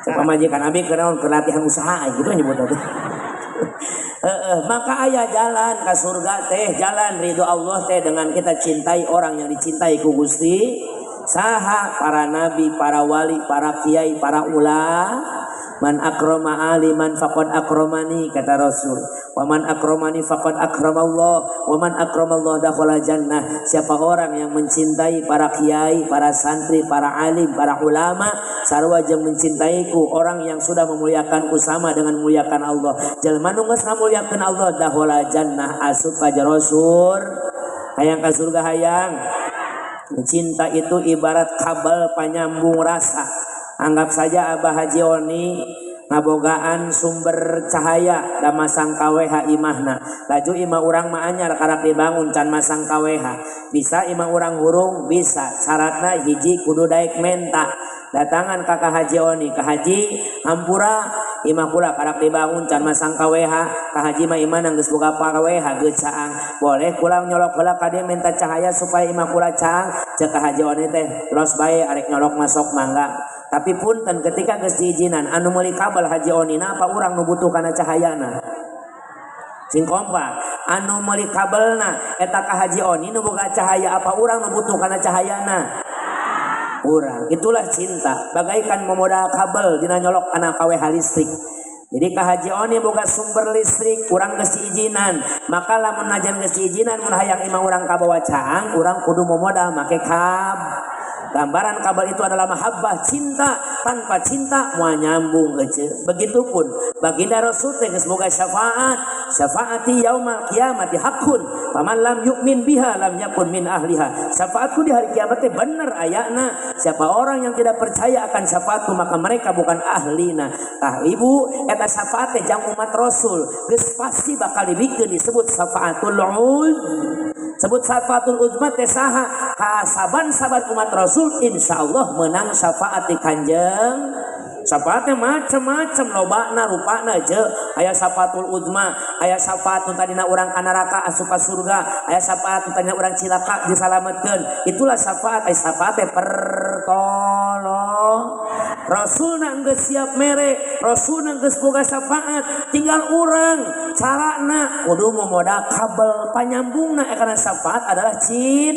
Cek pamajikan abi keur naon keur latihan usaha aing kitu nyebut teh. Maka aya jalan ka surga teh, jalan ridho Allah teh dengan kita cintai orang yang dicintai ku Gusti. Saha para nabi, para wali, para kiai, para ulama. Man akrama aliman faqad akramani kata Rasul. Wa man akramani faqad akramallah. Wa man akramallah dakhala jannah. Siapa orang yang mencintai para kiai, para santri, para alim, para ulama, sarua jeung mencintaiku, orang yang sudah memuliakanku sama dengan memuliakan Allah. Jelema nu geus ngamuliakeun Allah dakhala jannah, asup ka jero surga. Hayang ka surga hayang. Cinta itu ibarat kabel panyambung rasa. Anggap saja Abah Haji Oni ngabogaan sumber cahaya da masang KWH imahna. Laju imah urang mah anyar karak dibangun can masang KWH. Bisa imah urang hurung bisa. Syaratna hiji kudu daek menta. Datangan ka Ka Haji Oni, Ka Haji hampura imah kula karak dibangun can masang KWH. Ka Haji mah imah geus boga KWH geus caang. Boleh kula nyolok heula ka dieu minta cahaya supaya imah kula caang. Ceuk Ka Haji Oni teh los bae arek nyolok masuk mangga. Tapi punten ketika geus diizinan anu meuli kabel Haji Oni na apa urang nu butuh kana cahayana? Sing kompak anu meuli kabelna eta Ka Haji Oni nu boga cahaya apa urang nu butuh kana cahayana? Urang. Itulah cinta. Bagaikan memodal kabel dina nyolok kana KWH listrik. Jadi Ka Haji Oni boga sumber listrik, urang geus diizinan. Maka lamun najan geus diizinan, mun hayang imah urang kabawa caang, urang kudu momodal make kab. Gambaran kabel itu adalah mahabbah, cinta. Tanpa cinta moal nyambung ece. Begitupun baginda Rasul teh geus boga syafaat. Syafaati yaumal qiyamati haqqun, faman lam yu'min biha lam yakun min ahliha. Syafaatku di hari kiamat teh bener ayana. Siapa orang yang tidak percaya akan syafaatku, maka mereka bukan ahlina. Tah ibu, eta syafaat teh jang umat Rasul geus pasti bakal dibikeun, disebut syafaatul uz. Sebut syafaatul uzma teh saha? Ka saban-saban umat Rasul insyaallah menang syafaat di Kanjeng. Syafaatnya macam-macam, lobana rupana je. Aya syafaatul uzma, aya syafaat nu tadina urang ka neraka asup ka surga, aya syafaat nu tadina urang cilaka disalametkeun. Itulah syafaat. Aya syafaat teh pertolong. Rasulna geus siap mere, Rasulna geus boga syafaat, tinggal urang carana kudu momodal kabel panyambungna, karena syafaat adalah cin.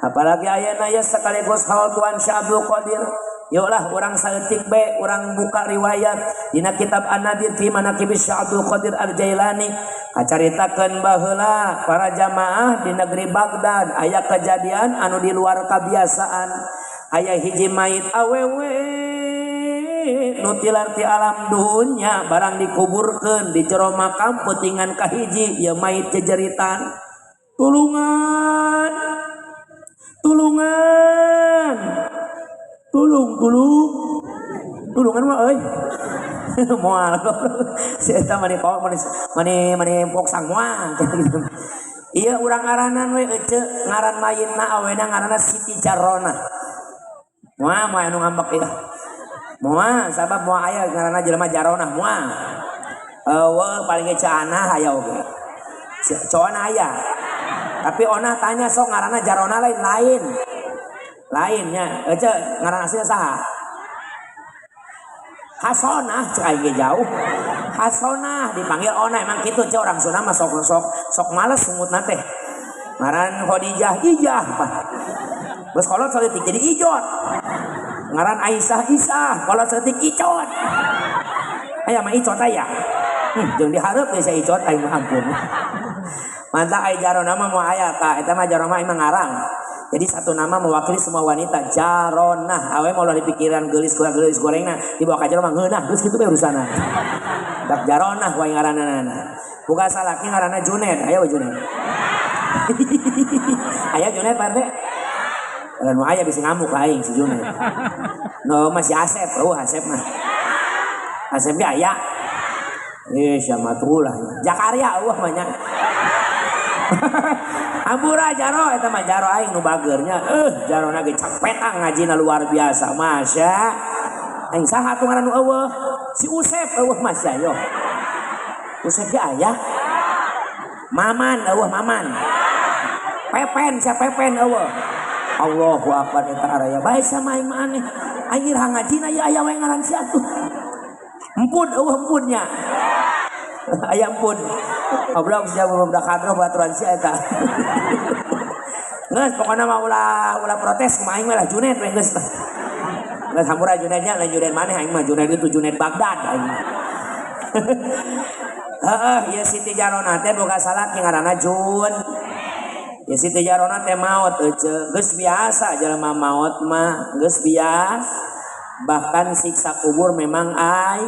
Apalagi ayeuna ya sekaligus haul Tuan Syekh Abdul Qadir. Yuklah urang saeutik be, urang buka riwayat dina kitab An-Nadir fi Manaqib Syekh Abdul Qadir Al-Jailani. Kacaritakeun baheula para jamaah di negeri Baghdad aya kejadian anu di luar kebiasaan. Aya hiji mayit awewe nu tilar ti alam dunya, barang dikuburkeun di jero makam, peutingan kahiji ieu mayit jejeritan, "Tulungan, tulungan, tulung, tulung, tulungan mah euy." Moal si eta mani mani mani mani poksang moal. Ieu urang ngaranan we ece, ngaran mayitna awena ngaranna Siti Jarona. Moal, moal anu ngambek ieu moal, sabab moal aya ngaranna jelema Jarona moal. Eueuh, paling ge Anah aya oge. Coana aya. Tapi onah tanya sok ngaranna Jarona lain, lain. Lainnya, ece ngaran aslinya saha? Hasonah, cek aing ge jauh. Hasonah dipanggil Ona, emang kitu ce orang Sunda mah sok sok sok males sungutna teh. Ngaran Khadijah Ijah, Pak. Geus kolot saeutik jadi Ijot. Ngaran Aisyah Isah, kolot saeutik Icot. Aya mah Icot aya. Jeung dihareup ge sia Icot aing mah, ampun. Mantap, ai Jarona mah moal aya ka eta mah, Jarona mah emang ngarang. Jadi satu nama mewakili semua wanita, Jaronah. Awe mau di pikiran geulis kurang geulis gorengna dibawa ka jero mah ngeunah, geus kitu bae urusanna. Dak Jaronah wae ngaranna. Buka salaki ngaranna Junet, aya we Junet. Aya Junet, Pak RT? Nu aya bisa ngamuk aing si Junet. No masih Asep, oh Asep mah. Asep ge aya. Eh, siapa lah. Jakaria eueuh banyak. Ampura Jaro, eta mah Jaro aing nu bageurnya. Eh, Jarona ge cak petang ngajina luar biasa. Masya. Aing saha tuh ngaran nu eueuh? Si Usep eueuh, masya yo. Usep ge aya. Maman eueuh, Maman. Pepen, sia Pepen eueuh. Allahu akbar, eta araya bae sama aing mah aneh. Aing ira ngajina ya aya wae ngaran sia tuh. Empun eueuh, empunnya. Aya empun. Goblok sia, budak kadro baturan sia eta. Geus pokona mah ulah ulah protes kumaha, aing mah lah Junet we geus. Geus hampura Junetnya, lain Junet maneh, aing mah Junet itu Junet Baghdad aing. Heeh, ieu Siti Jarona teh boga salaki ngaranna Jun. Ya Siti Jarona teh maot ece, geus biasa jelema maot mah, geus biasa. Bahkan siksa kubur memang ai.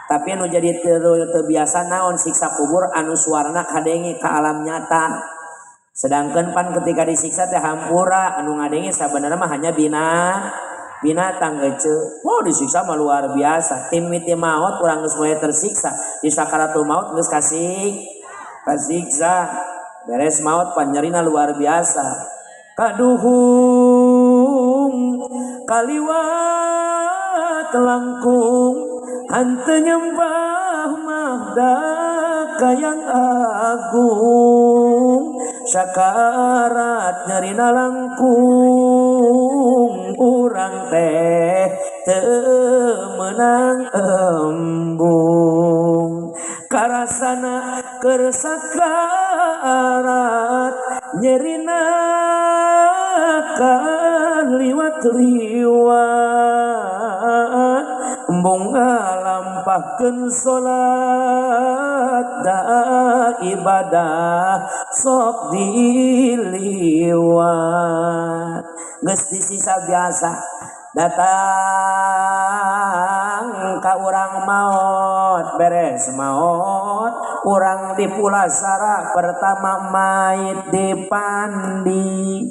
Tapi anu jadi teu biasa naon? Siksa kubur anu suarana kadenge ka alam nyata. Sedangkan pan ketika disiksa teh hampura, anu ngadenge sabenerna mah hanya binatang ece. Wow, disiksa mah luar biasa. Tim miti maot urang geus mulai tersiksa. Di sakaratul maut geus kasih kasiksa. Beres maut pan nyerina luar biasa. Kaduhung kaliwat langkung henteu nyembah mahda yang agung, sakarat nyerina langkung, urang teh teu meunang embung, karasana keur sakarat nyerina kan liwat-liwat. Embung ngalampahkeun salat da ibadah sok diliwat. Geus disiksa biasa, datang ka urang maot, beres maot urang di pulasara pertama mait dipandi.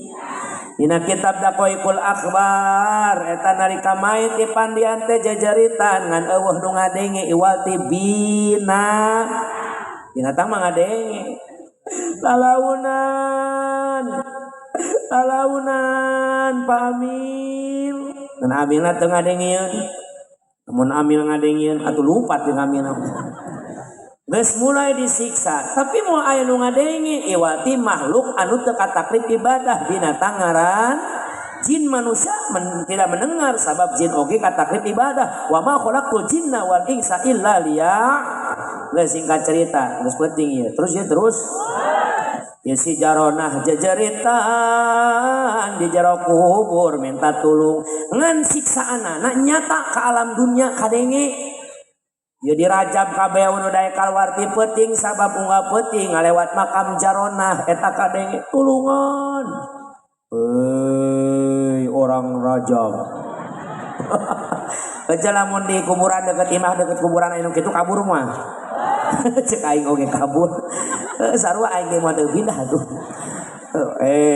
Dina kitab Daqaiqul Akhbar eta nalika mait dipandian teh jajaritan ngan eueuh nu ngadenge iwal ti bina binatang mah ngadenge. Lalaunan lalaunan Pak Amil dan Amilna teu ngadengieun. Mun Amil ngadengieun atuh lupat jeung Amil. Geus mulai disiksa, tapi moal aya nu ngadenge iwati makhluk anu teu kataklif ibadah binatang ngaran jin. Manusia tidak mendengar sabab jin oge kataklif ibadah. Wa ma khalaqtul jinna wal insa illa liya. Geus singkat cerita, geus penting ieu. Terus ya terus. Ya si Jaronah jejeritan di jero kubur minta tulung ngan siksaanana nyata ke alam dunia kadenge. Ya dirajab kabeh nu daek kaluar ti peuting sabab unggal peuting ngalewat makam Jaronah eta kadenge tulungan. Hei orang Rajab. Aja lamun di kuburan deket imah deket kuburan anu kitu kabur mah. Cek aing oge kabur. Sarua aing ge moal teu pindah tuh.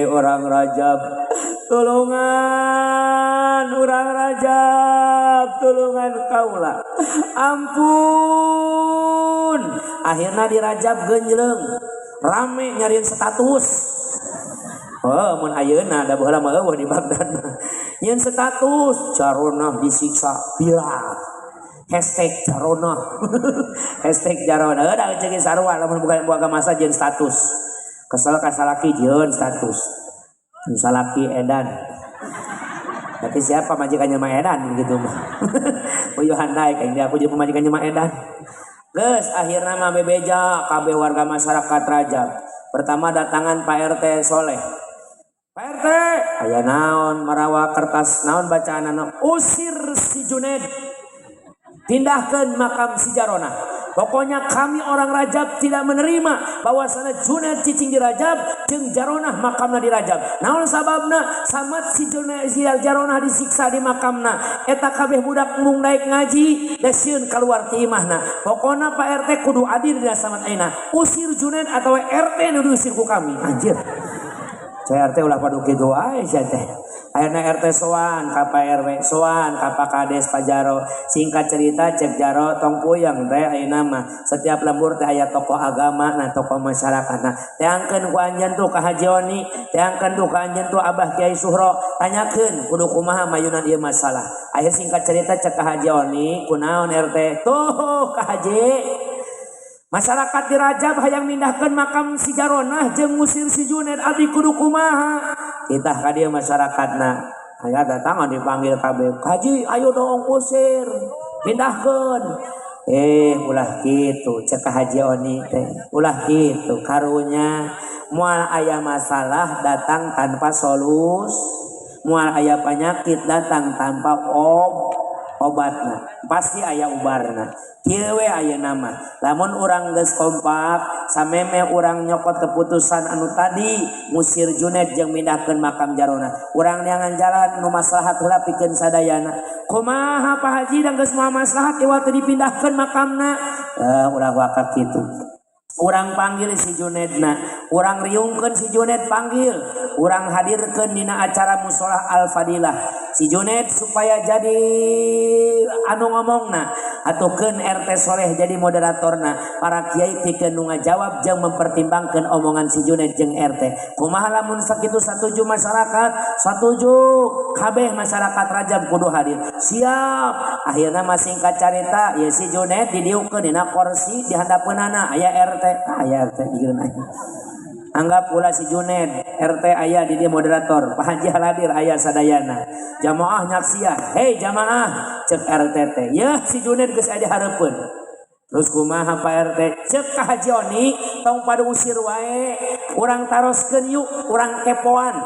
Orang Rajab tulungan, orang Rajab tulungan kaula. Ampun. Akhirnya di Rajab genjleng. Rame nyariin status. Oh, mun ayeuna da baheula mah eueuh di Baghdad mah. Nyeun status Jaronah disiksa viral. Hashtag Jaronah. Hashtag Jaronah. Heuh da ceuk sarua lamun bukan buka masa jeung status. Kesel ka salaki jeung status. Salaki edan. Tapi siapa majikannya mah edan gitu mah. Uyuhan naik aing aku jeung pamajikannya mah edan. Geus akhirna mah bebeja kabeh warga masyarakat Rajab. Pertama datangan Pak RT Soleh. Pak RT, aya naon marawa kertas naon bacaanana? Usir si Juned. Pindahkan makam si Jaronah. Pokoknya kami orang Rajab tidak menerima bahwasana Juned cicing di Rajab jeung Jaronah makamna di Rajab. Naon sababna? Samat si Juned si Jaronah disiksa di makamna. Eta kabeh budak mung naik ngaji da sieun kaluar ti imahna. Pokona Pak RT kudu adil dina samat ayeuna. Usir Juned atawa RT nu diusir ku kami. Anjir. Saya RT ulah padu kitu wae sia teh. Akhirna RT soan ka Pak RW, soan ka Pak Kades Pak Jaro. Singkat cerita cek Jaro tong puyeng teh ayeuna mah. Setiap lembur teh aya tokoh agama, nah tokoh masyarakat. Nah, teangkeun ku anjeun tuh ka Haji Oni, teangkeun tuh ka anjeun tuh Abah Kiai Suhro. Tanyakeun kudu kumaha mayunan ieu masalah. Akhir singkat cerita cek ka Haji Oni, kunaon RT? Tuh ka Haji. Masyarakat di Rajab hayang mindahkeun makam si Jaronah jeung ngusir si Juned abdi kudu kumaha? Kita ka dieu masyarakatna. Aya datangan dipanggil kabeh. Haji ayo dong usir, pindahkeun. Ulah kitu cek ka Haji Oni teh. Ulah kitu karunya moal aya masalah datang tanpa solus, moal aya penyakit datang tanpa obatna. Pasti aya ubarna. Kieu we ayeuna mah. Lamun urang geus kompak, sameme urang nyokot keputusan anu tadi ngusir Juned jeung mindahkeun makam Jarona. Urang neangan jalan nu maslahat heula pikeun sadayana. Kumaha Pak Haji da geus moal maslahat iwal teu dipindahkeun makamna? Ulah waka kitu. Urang panggil si Junedna, urang riungkeun si Juned panggil, urang hadirkeun dina acara musola Al-Fadilah. Si Juned supaya jadi anu ngomongna, atukeun RT Soleh jadi moderatorna, para kiai pikeun nu ngajawab jeung mempertimbangkeun omongan si Juned jeung RT. Kumaha lamun sakitu satuju masyarakat? Satuju. Kabeh masyarakat Rajab kudu hadir. Siap. Akhirna mah singkat carita, ya si Juned didiukeun dina kursi di handapeunana aya RT, aya RT gigirna. Anggap pula si Juned RT aya di dia moderator, Pak Haji hadir aya sadayana. Jamaah nyaksian, hei jamaah, cek RT teh. Yeuh si Juned geus aya di hareupeun. Terus kumaha Pak RT? Cek ka Haji Oni, tong pada usir wae. Urang taroskeun yuk, urang kepoan.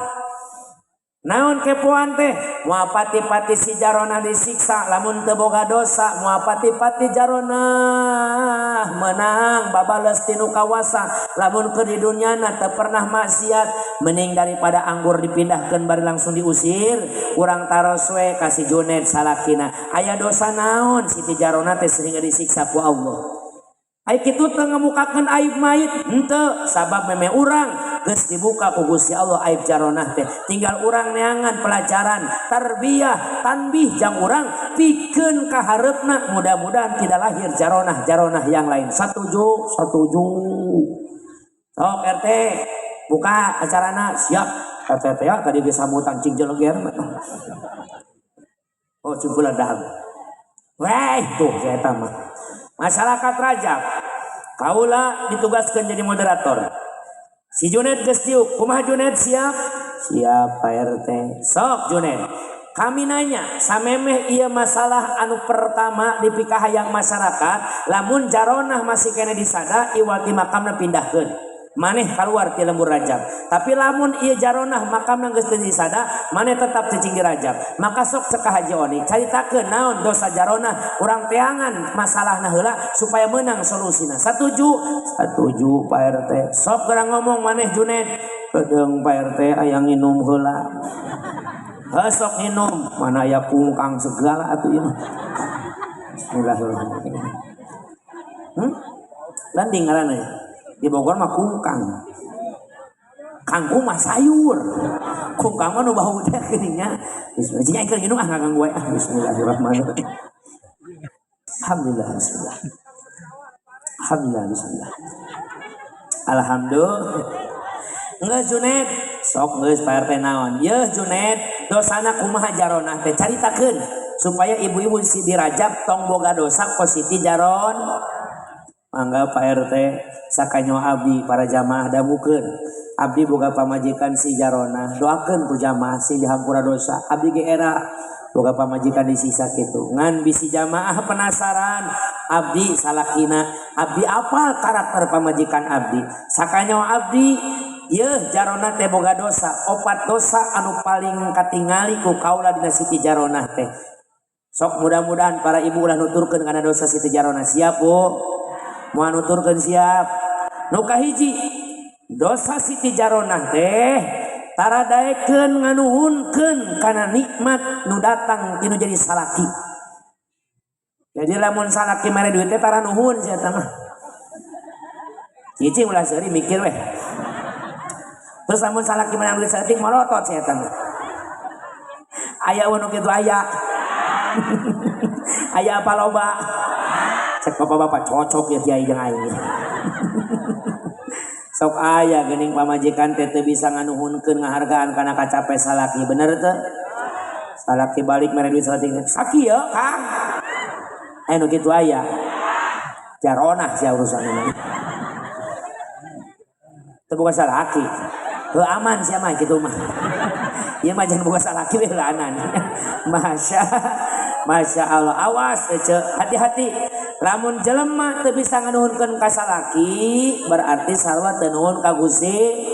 Naon kepoan teh? Moal pati-pati si Jaronah disiksa lamun teu boga dosa, moal pati-pati Jaronah menang babales tinu kawasa lamun keur di dunyana teu pernah maksiat. Mending daripada anggur dipindahkeun bari langsung diusir, urang taros we ka si Junet salakina. Aya dosa naon Siti Jaronah teh sehingga disiksa ku Allah? Ai kitu teu ngamukakeun aib mayit henteu, sabab meme urang geus dibuka ku Gusti Allah aib Jaronah teh. Tinggal urang neangan pelajaran, tarbiyah, tanbih jang urang pikeun ka hareupna, mudah-mudahan tidak lahir jaronah-jaronah yang lain. Satuju, satuju. Sok RT buka acarana, siap. RT teh ya, tadi geus sambutan cing jeleger. Oh, cing dahar. Weh, tuh saya mah. Masyarakat Rajab, kaula ditugaskan jadi moderator. Si Junet geus diuk, kumaha Junet siap? Siap Pak RT. Sok Junet. Kami nanya, samemeh ieu masalah anu pertama dipikahayang masyarakat, lamun Jaronah masih kena disada, iwati makamna pindahkeun. Maneh keluar ti lembur Rajab. Tapi lamun ieu Jaronah makamna geus teu disada, maneh tetap cicing di Rajab. Maka sok cek ka Haji Oni, caritakeun naon dosa Jaronah, urang teangan masalahna heula supaya menang solusina. Satuju? Satuju Pak RT. Sok geura ngomong maneh Junet. Kedeung Pak RT aya nginum heula. Heuh sok nginum, mana aya kungkang segala atuh ieu mah. Bismillahirrahmanirrahim. Landing ngaranna ya. Di Bogor mah kungkang. Kangkung mah sayur. Kungkang mah nu bau teh geuning nya. Bismillah. Jika keur nginum ah ngaganggu wae ah. Bismillahirrahmanirrahim. Alhamdulillah bismillah. Alhamdulillah bismillah. Alhamdulillah. Geus Junet, sok geus Pak RT naon. Yeuh Junet, dosana kumaha Jaronah teh caritakeun supaya ibu-ibu si di Rajab tong boga dosa kos Siti Jaron. Mangga Pak RT sakanyo abdi para jamaah damukeun. Abdi boga pamajikan si Jaronah, doakeun ku jamaah sing dihampura dosa. Abdi ge era boga pamajikan disiksa kitu. Ngan bisi jamaah penasaran, abdi salakina, abdi apal karakter pamajikan abdi. Sakanyo abdi yeuh Jaronah teh boga dosa, opat dosa anu paling katingali ku kaula dina Siti Jaronah teh. Sok mudah-mudahan para ibu ulah nuturkeun kana dosa Siti Jaronah. Siap Bu? Moal nuturkeun siap. Nu kahiji, dosa Siti Jaronah teh tara daekeun nganuhunkeun kana nikmat nu datang tinu jadi salaki. Jadi lamun salaki mere duit teh tara nuhun sia eta mah. Cicing ulah seuri mikir weh. Terus lamun salaki menang duit saeutik molotot sia eta mah. Aya nu kitu aya. Aya apa loba? Cek bapak-bapak cocok ya kiai jeung aing. Sok aya geuning pamajikan teh teu bisa nganuhunkeun ngahargaan kana kacape salaki, bener teu? Salaki balik mere duit saeutik, sakieu Kang. Aya nu kitu aya. Jaronah sia urusanna. Teu boga salaki. Heuh aman sia mah kitu mah. Ieu mah jangan boga salaki we heulaanan. Masya Masya Allah, awas ece, hati-hati. Lamun jelema teu bisa nganuhunkeun ka salaki, berarti sarua teu nuhun ka Gusti.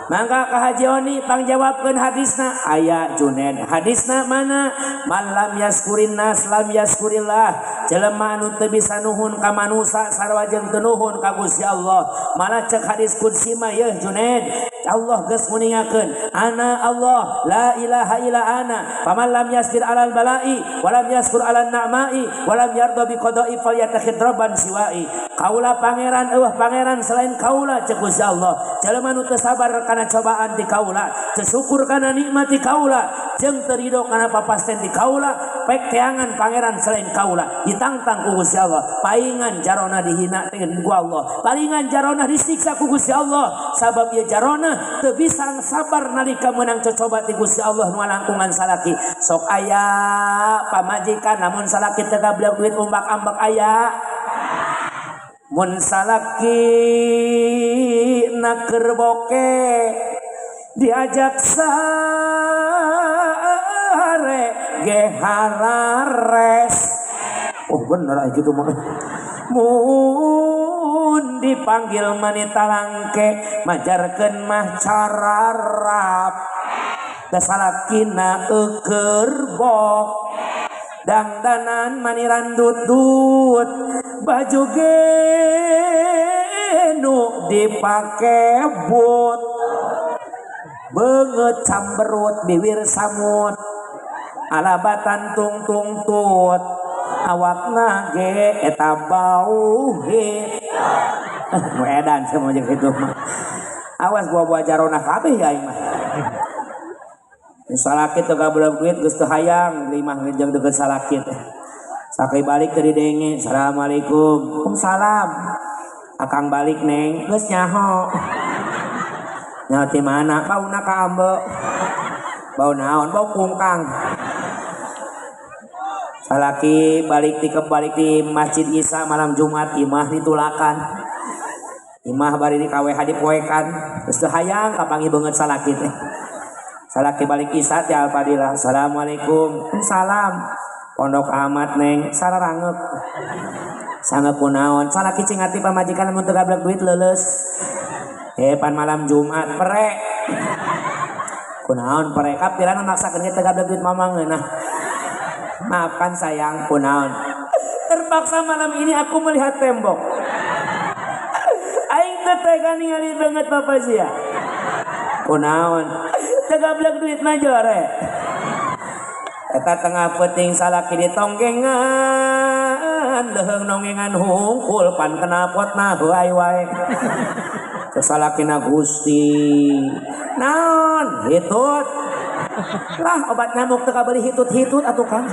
Mangga ka Haji Oni pangjawabkeun hadisna. Aya Junaid. Hadisna mana? Man lam yaskurin nas lam yaskurillah. Jelema anu teu bisa nuhun ka manusa sarua jeung teu nuhun ka Gusti Allah. Malah cek hadis qudsi mah yeuh Junaid, Allah geus nguningakeun, ana Allah la ilaha illa ana, faman lam yasbir alal bala'i wa lam yaskur alal na'ma'i wa lam yarda bi qada'i falyattakhid rabban siwa'i. Kaula pangeran eueuh pangeran selain kaula cek Gusti Allah. Jelema nu teu sabar kana cobaan ti kaula, teu syukur kana nikmat ti kaula, jeung teu ridho kana papasten ti kaula, pek teangan pangeran selain kaula. Ditangtang ku Gusti Allah, paingan jarona dihina teh ku Allah, palingan jarona disiksa ku Gusti Allah, sabab ieu jarona teu bisa sabar nalika meunang cocoba ti Gusti Allah nu langkungan salaki. Sok aya pamajikan namun salaki teu gablek duit umbak-ambek aya. Mun salaki na keur boke diajak sare ge harares. Oh bener aya kitu mah. Mun dipanggil manita langke majarkeun mah cararap. Da salakina eukeur bok. Dangdanan maniran dutut baju genu dipake but. Beungeut camberut biwir samut. Alabatan tung tung tut. Awakna ge eta bau hit. Nu edan cenah jeung kitu mah. Awas buah-buah jarona kabeh ya aing mah. Salaki teu gablek duit geus teu hayang di imah jeung deukeut salaki teh. Sakai balik teu didenge, assalamualaikum. Waalaikumsalam. Akang balik neng, geus nyaho. Nyaho ti mana? Bauna ka ambe. Bau naon? Bau kungkang. Salaki balik ti kebalik di Masjid Isa malam Jumat imah ditulakan. Imah bari di KWH dipoekan. Geus teu hayang kapanggih beungeut salaki teh. Salaki balik Isa ti Al-Fadilah. Assalamualaikum. Salam. Pondok amat neng sararangeuk. Sangeuk kunaon? Salaki cing ati pamajikan mun teu gablek duit leuleus. Pan malam Jumat prek. Kunaon prek? Kapirana maksakeun ge teu gablek duit mamang ngeunah. Maafkan sayang, kunaon? Terpaksa malam ini aku melihat tembok. Aing teu tega ningali beungeut bapa sia. Kunaon? Teu gablek duit mah jore. Eta tengah peuting salaki ditonggengan, leuheung nongengan hungkul pan knalpotna heuay wae. Teu salakina Gusti. Naon? Hitut. Lah obat nyamuk teu kabeli hitut-hitut atuh Kang.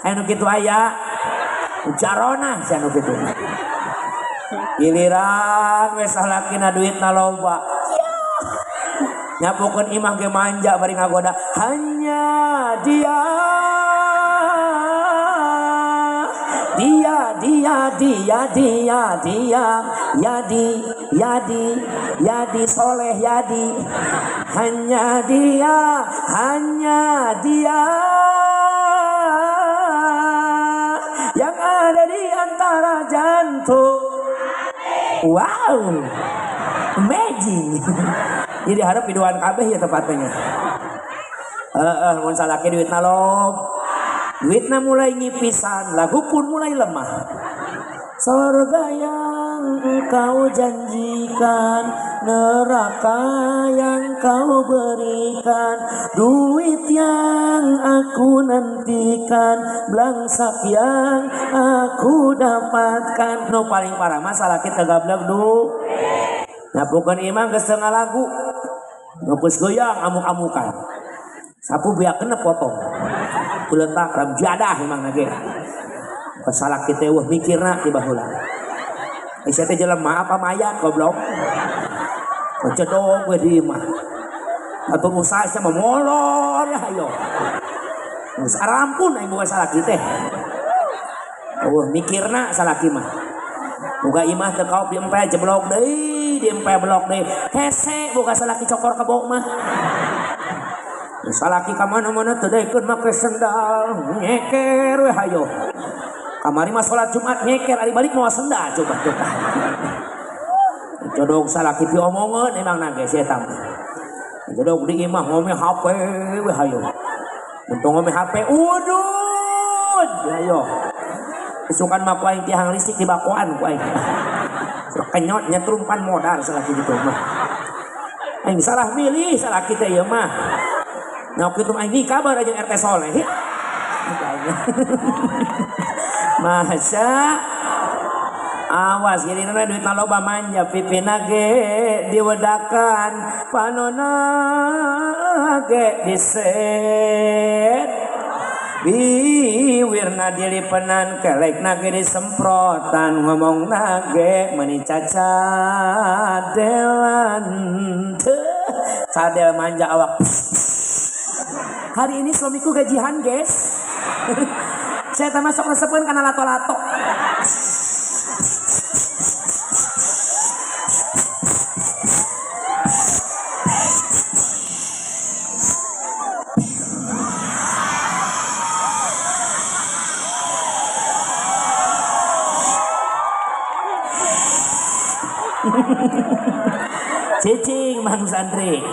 Aya nu kitu aya. Jarona sia nu kitu. Giliran we salakina duitna loba. Nyapukeun imah ge manja bari ngagoda. Hanya dia. Dia dia dia dia dia Yadi Yadi Yadi Soleh Yadi. Hanya dia, hanya dia yang ada di antara jantung. Wow, amazing. Jadi harap piduan kabeh ya tepatnya. Mun salaki duitna lob. Duitna mulai ngipisan, lagu pun mulai lemah. Sorga yang engkau janjikan, neraka yang kau berikan, duit yang aku nantikan, belangsak yang aku dapatkan. Nu paling parah masalah kita gablek du. Nyapukeun imah geus teu ngalagu. Geus goyang amuk-amukan. Sapu biak kena potong. Kuletak ram jadah emang nage. Salah kita wah mikirna ti baheula. Sia teh jelema apa mayat goblok. Cedok we di imah. Atuh usaha sia mah molor ya ayo. Geus arampun aing boga salaki teh. Wah mikirna salaki mah. Boga imah teu kaop diempe jeblok deui, diempe blok deui. Hese boga salaki cokor kebo mah. Salaki ka mana-mana teu daekeun make sendal, nyeker we hayo. Kamari mah salat Jumat nyeker ari balik moal sendal coba tuh. Jodog salaki piomongeun emang nage si eta mah. Jodog di imah ngome HP we hayo. Untung ngome HP udud hayo. Isukan mah ku aing tiang listrik di bakoan ku aing. Kenyot nyetrumpan modar salaki gitu mah. Aing salah milih salaki teh ieu mah. Nah kitu aing nikah bae jeung RT Soleh. Masa awas giliran duit loba manja pipina ge diwedakan panona ge diset biwirna dilipenan kelekna ge disemprotan ngomongna ge meuni cacadelan cadel manja awak. Hari ini suamiku gajian guys. Saya termasuk resepeun kana lato-lato. Cicing Mang Santri.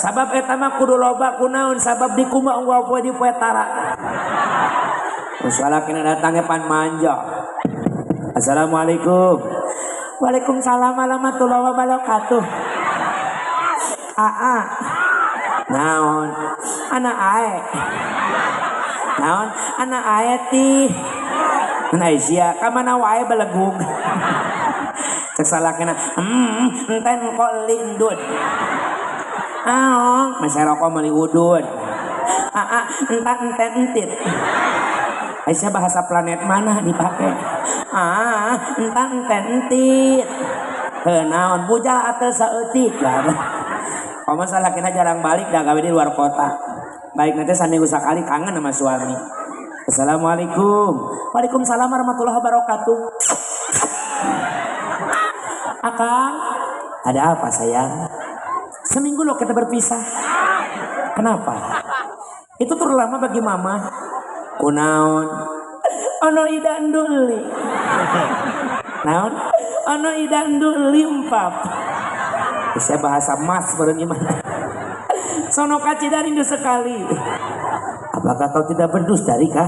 Sabab eta mah kudu loba kunaon sabab dikumbah unggal poe di poe tara. Salakina datangnya pan manja. Assalamualaikum. Waalaikumsalam warahmatullahi wabarakatuh. Aa. Naon? Anak ae. Naon? Anak ae tih. Nah sia ka mana wae belegug. Cek salakina, enten kok lindut. Aong, masih rokok meuli udud. Aa, entan enten entit. Aisyah bahasa planet mana dipakai? Ah, entan enten entit. Heuh naon bujal ateu saeutik lah. Komo salakina jarang balik dah gawe di luar kota. Baik nanti saminggu sakali kangen sama suami. Assalamualaikum. Waalaikumsalam warahmatullahi wabarakatuh. Akang, ada apa sayang? Seminggu loh kita berpisah. Kenapa? Itu terlalu lama bagi mama. Kunaon? Ono ida nduli. Naon? Ono ida nduli empap. Saya bahasa mas baru gimana? Sono kacida rindu sekali. Apakah kau tidak berdusta, Rika?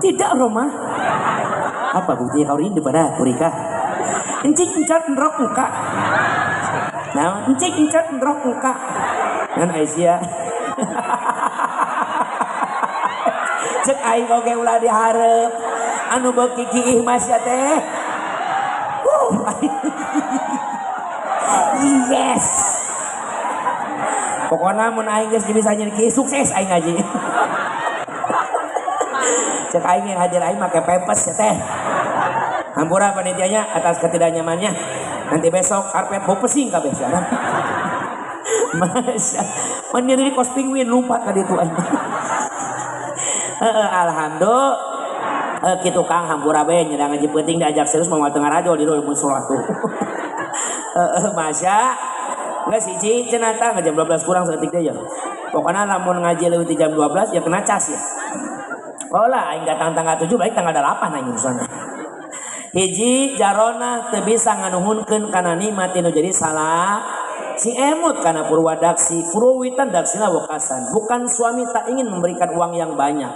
Tidak, Roma. Apa buktinya kau rindu pada aku, Rika? Encik encat nrok muka. Nah, encik encat nrok muka. Kan Aisyah. Cek aing oge ulah diharep. Anu beuki kiih mas ya teh. Yes. Pokoknya mun aing geus bisa nyeun kiih sukses aing ngaji. Cek aing yang hadir aing make pempes ya teh. Hampura panitianya atas ketidaknyamannya. Nanti besok karpet bau pesing kabeh sia. Masya. Mun di kos penguin lompat ka ditu aing. Heeh, alhamdulillah. Kitu Kang hampura bae nyedang ngaji penting diajak serius moal teu ngarajo di mun sholat tuh. Heeh, masya. Geus hiji cenah tah jam 12 kurang saeutik deui ya. Pokona lamun ngaji leuwih ti jam 12 ya kena cas ya. Oh lah aing datang tanggal 7 balik tanggal 8 aing urusanna. Hiji jarona teu bisa nganuhunkeun kana nikmat nu jadi salah. Si emut kana purwadaksi, purwitan daksina wekasan. Bukan suami tak ingin memberikan uang yang banyak.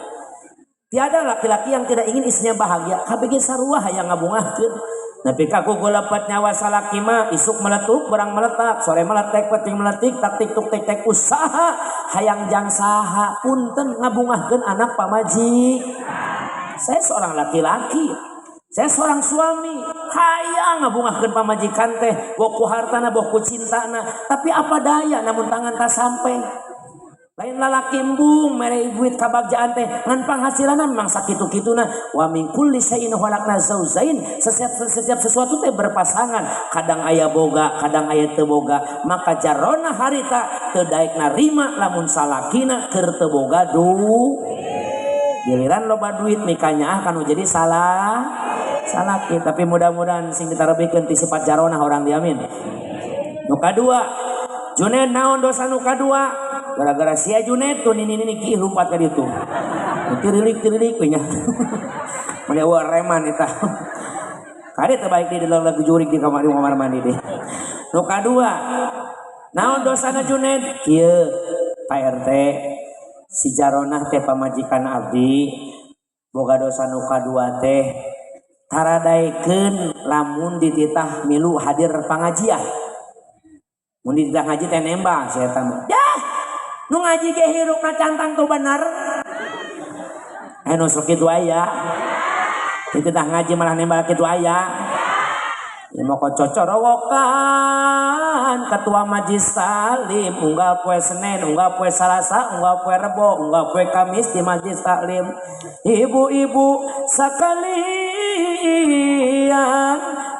Tiada laki-laki yang tidak ingin istrinya bahagia. KBG sarua hayang ngabungahkeun. Nepi ka kugulepet nyawa salaki mah isuk meletup, berang meletak, sore meletek, peting meletik, taktik tuk tek tek usaha hayang jang saha punten ngabungahkeun anak pamaji. Saya seorang laki-laki, saya seorang suami, hayang ngabungahkeun pamajikan teh, boh ku hartana, boh ku cintana, tapi apa daya namun tangan tak sampai. Lain lalaki embung mere duit kabagjaan teh ngan panghasilanna memang sakitu-kituna wa min kulli syai'in khalaqna zaujain. Setiap sesuatu teh berpasangan, kadang aya boga, kadang aya teu boga. Maka jarona harita teu daek narima lamun salakina keur teu boga du. Giliran loba duit mikanya ah kanu jadi salah salaki, tapi mudah-mudahan sing ditarebikeun ti sifat jarona orang diamin. Nu kadua, Junaid naon dosa nu kadua? Gara-gara sia Junaid tuh nini nini kiih lompat ka ditu. Tirilik-tirilik we nya. Mane eueuh reman eta. Kade teu baik di lagu jurig di kamar mandi deh. Nu kadua, naon dosana Junaid? Kieu Pak RT si Jaronah teh pamajikan abdi boga dosa nu kadua teh taradaekeun lamun dititah milu hadir pangajian. Mun dititah ngaji teh nembang si eta mah. Yah, nu ngaji ge hirupna cantang tuh bener. Nu sok kitu aya. Dititah ngaji malah nembak kitu aya. Ya moko cocorowokan ketua majlis taklim unggal poe Senin, unggal poe Salasa, unggal poe Rebo, unggal poe Kamis di majlis taklim. Ibu-ibu sakalian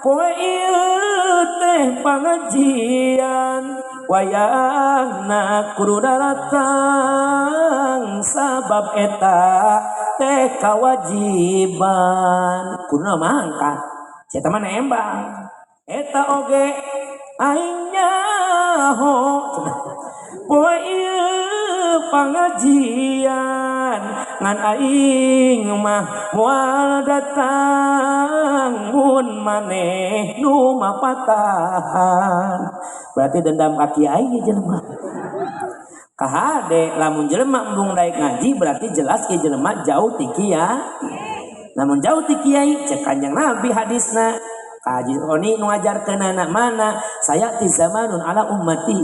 poe ieu teh pangajian wayahna kudu daratang sabab eta teh kawajiban. Kudu mangkat. Eta mah nembang. Eta oge aing nyaho poe ieu pangajian ngan aing mah moal datang mun maneh nu mapatahan. Berarti dendam ka kiai ge jelema. Kahade lamun jelema embung daek ngaji berarti jelas ieu jelema jauh ti kiai. Lamun jauh ti kiai cek Kanjeng Nabi hadisna kaji oni nu ngajarkeunana mana sayati zamanun ala ummati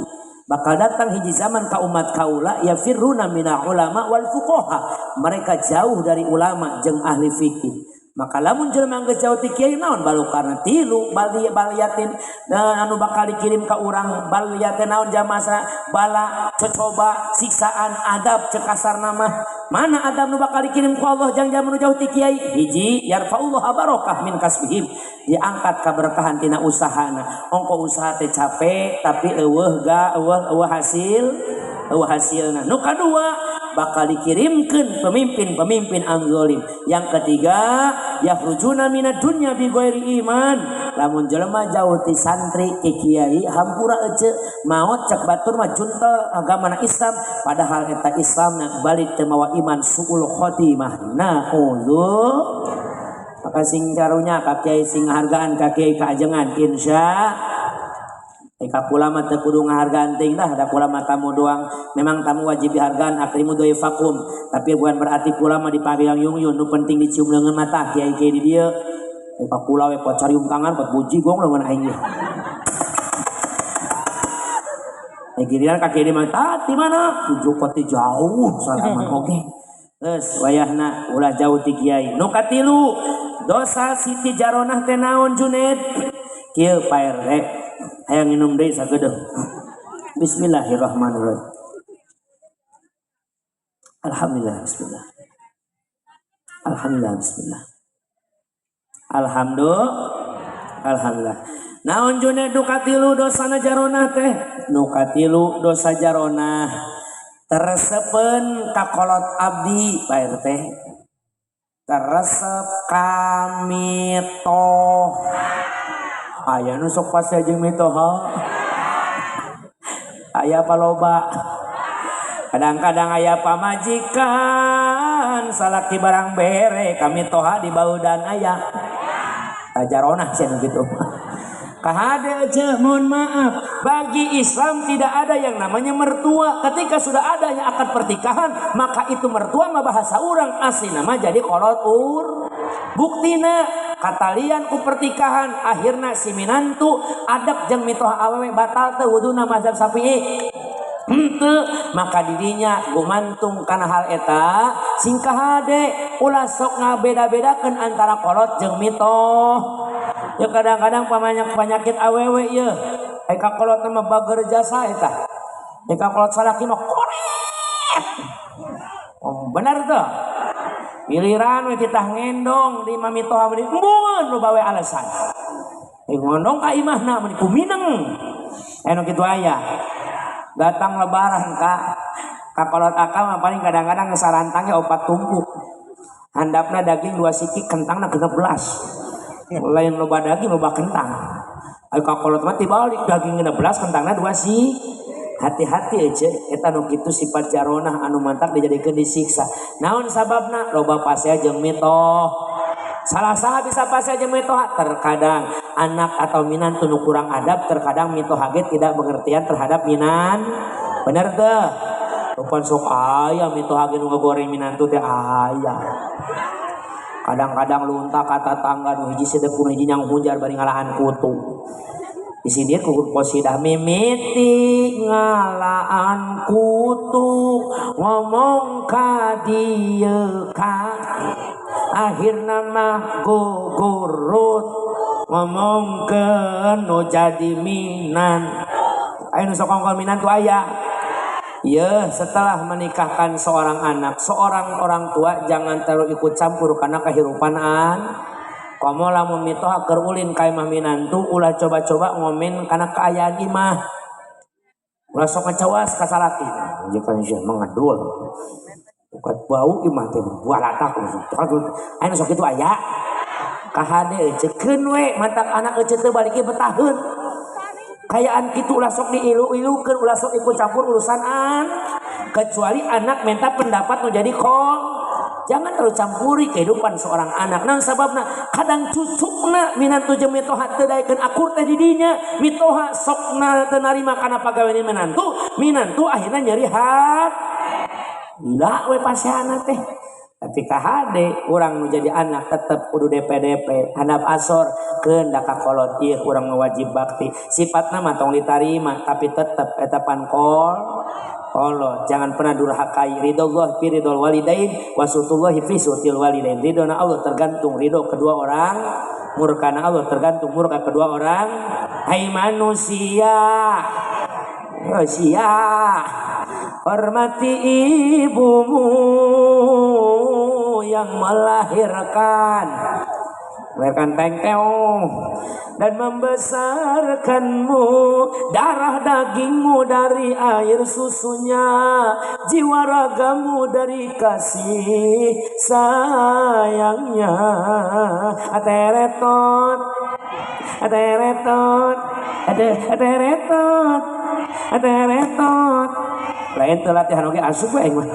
bakal datang hiji zaman ka umat kaula yafirruna minal ulama wal fuqaha, mereka jauh dari ulama jeung ahli fikih. Maka lamun jelema geus jauh ti kiai naon balukarna tilu baliatin anu bakal dikirim ka urang baliatin naon jamasa bala cocoba siksaan adab cek kasarna mah. Mana adab nu bakal dikirim ku Allah jang jalma nu jauh ti kiai? Hiji yarfaullah barokah min kasbihim, diangkat kaberkahan tina usahana. Ongko usaha teh capek tapi eueuh ga eueuh hasil, eueuh hasilna. Nu kadua bakal dikirimkeun pemimpin-pemimpin anu zalim. Yang ketiga yakhrujuna minad dunya bi ghairi iman. Lamun jelema jauh ti santri ti kiai hampura ece maot cek batur mah juntel agamana Islam padahal eta Islamna balik teu mawa iman suul khotimah. Na'udzu. Maka sing karunya ka kiai sing ngahargaan ka kiai kaajengan insya ka kula mah teu kudu ngahargaan teuing dah, da kula mah tamu doang. Memang tamu wajib dihargaan akrimu dhaifakum, tapi bukan berarti kula mah dipagang yung-yung, nu penting dicium leungeun mata kiai-kiai di dieu. Ka kula we pot carium tangan pot buji gong leungeun aing ge. Giliran ka kiai mah tah di mana? Tujuh pot jauh salaman oge. Geus wayahna ulah jauh ti kiai. Nu katilu dosa Siti Jaronah teh naon Junaid? Kieu Pak RT. Hayang minum deui sageudeuh. Bismillahirrahmanirrahim. Alhamdulillah bismillah. Alhamdulillah bismillah. Alhamdulillah. Alhamdulillah. Naon Junaid nu katilu dosana Jaronah teh? Nu katilu dosa Jaronah teresepeun ka kolot abdi Pak RT. Teresep kami toh. Aya nu sok pasti jeung mitoha. Aya paloba. Kadang-kadang aya pamajikan salaki barang bere kami toha di baudan aya. Tajaronah cenah gitu. Kahade aja mohon maaf, bagi Islam tidak ada yang namanya mertua. Ketika sudah adanya akad pernikahan, maka itu mertua mah bahasa urang asli nama jadi kolot ur. Buktina katalian ku pernikahan akhirna si minantu adab jeung mitoha awewe batal teu wuduna mazhab Syafi'i. Henteu, maka dirinya gumantung kana hal eta sing kahade ulah sok ngabeda-bedakeun antara kolot jeung mitoh. Ya kadang-kadang pamanyak penyakit awewe ieu. Ai ka kolot mah bager jasa eta. Ai ka kolot salaki mah koret. Oh, benar tuh. Giliran we titah ngendong di mamitoha meuni embungeun nu bawe alasan. Ai ngondong ka imahna meuni kumineng. Anu kitu aya. Datang lebaran ka kolot akal mah paling kadang-kadang sarantangnya 4 tumpuk. Handapna daging 2 siki, kentangna 16. Lain loba daging loba kentang. Ayo ka kolot mah tibalik daging 16 kentangna 2 siki. Hati-hati ece eta nu kitu sifat jaronah anu mantak dijadikeun disiksa. Naon sababna? Loba pasea jeung mitoh. Salah-salah bisa pasea jeung mitoh. Terkadang anak atau minantu nu kurang adab, terkadang mitoh ge tidak pengertian terhadap minan. Bener teu? Rupan sok aya mitoh ge nu ngagoreng minantu teh aya. Kadang-kadang lunta ka tatangga nu hiji sedep nu hiji nyang hujar bari ngalahan kutu. Di sini kudu qasidah mimiti ngalaan kutu ngomong ka dieu ka akhirna mah gugurut ngomongkeun nu jadi minan. Aya nu sok ngomong minan tuh aya. Ya, setelah menikahkan seorang anak, seorang orang tua jangan terlalu ikut campur karena kehidupan an. Komo lamun mitoha keur ulin ka imah minantu ulah coba-coba ngomen kana kaayaan imah. Ulah sok ngacawas ka salaki. Jeung sia mah ngadul. Bukan bau imah teh balatak. Aya nu sok kitu aya. Kahade ecekeun we mantak anak ece teu balik ge betaheun. Kayaan kitu ulah sok diilu-ilukeun, ulah sok ikut campur urusan an. Kecuali anak minta pendapat nu jadi kol. Jangan terlalu campuri kehidupan seorang anak. Nah sababna kadang cucukna minantu jeung mitoha teu daekeun akur teh di dinya. Mitoha sokna teu narima kana pagawean minantu, Minantu akhirnya nyeri hati. Gila we pasehana teh. Tapi kahade urang nu jadi anak tetep kudu DP-DP handap asor keun da ka kolot ieu urang nu wajib bakti. Sifatna mah tong ditarima tapi tetep eta pan kolot. Jangan pernah durhakai. Ridallah fi ridol walidain wa sutullahi fi sutil walidain. Ridona Allah tergantung ridho kedua orang, murkana Allah tergantung murka kedua orang. Hai manusia, manusia, hormati ibumu yang melahirkan, melahirkan tengteo dan membesarkanmu, darah dagingmu dari air susunya, jiwa ragamu dari kasih sayangnya. Ateretot, ateretot, ateretot, ateretot. Lain teu latihan oge asup we aing mah.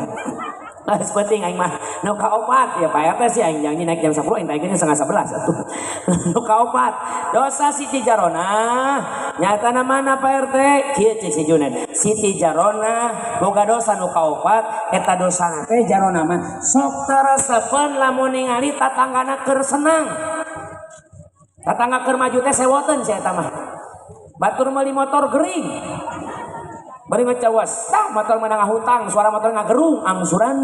Geus penting aing mah. Nu kaopat ya Pak RT sih aing janji naik jam 10 aing taikeun 10.30 atuh. Nu kaopat dosa Siti Jarona nyatana mana Pak RT? Kieu cek si Junet. Siti Jarona boga dosa nu kaopat eta dosana teh Jarona mah sok teresepeun lamun ningali tatanggana keur senang. Tatangga keur maju teh sewoteun si eta mah. Batur meuli motor gering. Bari ngecawas, tah motor menang hutang, suara motor ngagerung, angsuran,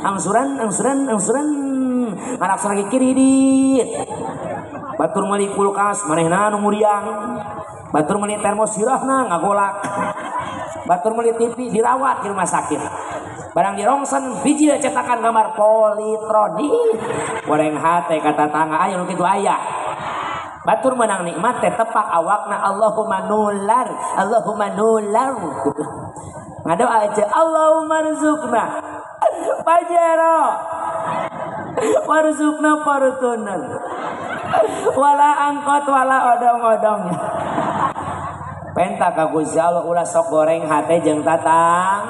angsuran, angsuran, angsuran, anak lagi kiridit. Batur meuli kulkas, manehna nu muriang. Batur meuli termos sirahna ngagolak. Batur meuli TV dirawat di rumah sakit. Barang dirongsen biji cetakan gambar Polytron. Ih, goreng hate kata tangga aya nu kitu aya. Batur menang nikmat teh tepak awakna Allahumma nular, Allahumma nular. Ngadoa aja Allahumma rzuqna Pajero, warzuqna Fortuner, wala angkot wala odong-odong. Penta ka Gusti Allah ulah sok goreng hate jeung tatang.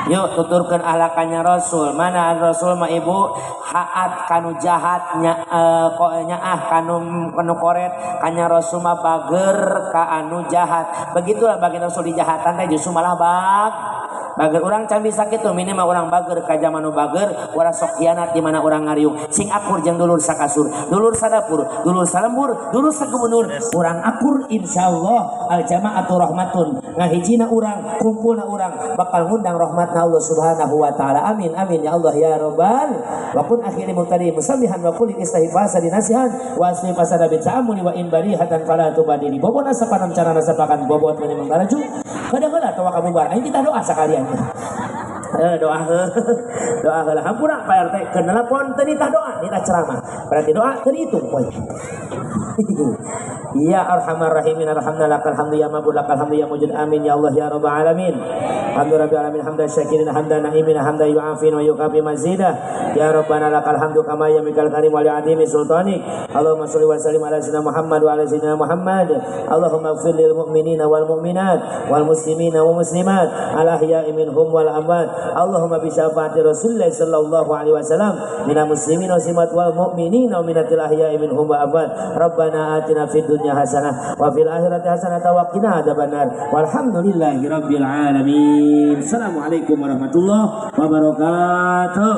Yuk tuturkeun ahlakannya Rasul. Mana Rasul mah ibu haat kanu jahat nya nyaah kanu kanu koret kanya Rasul mah bager ka anu jahat. Begitulah bagian Rasul di jahatan teh justru malah bager. Urang can bisa kitu minimal urang bager ka zaman nu bager, ulah sok khianat di mana urang ngariung. Sing akur jeung dulur sakasur, dulur sadapur, dulur salembur, dulur sagubernur. Urang akur insyaallah al jamaatu rahmatun. Ngahijina urang, kumpulna urang bakal ngundang rahmatna Allah Subhanahu wa taala. Amin amin ya Allah ya rabbal. Wa kun akhiri mutadi musamihan wa kulli istahi fasadi nasihan wa asli fasada bi ta'amuli wa in barihatan fala tubadili. Bobona sapanam carana sapakan bobot menimang taraju. Kadang-kadang atawa kabubar aing kita doa sekalian. Doa doa heula hampura Pak RT keur nelpon teu nitah doa nitah ceramah berarti doa teu dihitung poe. Ya arhamar rahimin arhamna lakal hamdu ya mabud lakal hamdu ya mujud amin ya Allah ya rabbal alamin. Hamdu rabbil alamin hamdan syakirin hamdan naimin hamdan yu'afin wa yukafi mazidah. Ya rabbana lakal hamdu kama yamikal karim wa li'adimi sultanik. Allahumma sholli wa sallim ala sayyidina Muhammad wa ala sayyidina Muhammad. Allahumma ighfir lil mu'minina wal mu'minat wal muslimina wal muslimat al ahya'i minhum wal amwat. Allahumma bi syafaati Rasulillah sallallahu alaihi wasallam minal muslimin wal muslimat wal mu'minina wa minatil ahya'i minhum wal amwat. Rabbana atina fid dunya hasanah wa fil akhirati hasanah wa qina adzabannar. Walhamdulillahi rabbil alamin. Assalamualaikum warahmatullahi wabarakatuh.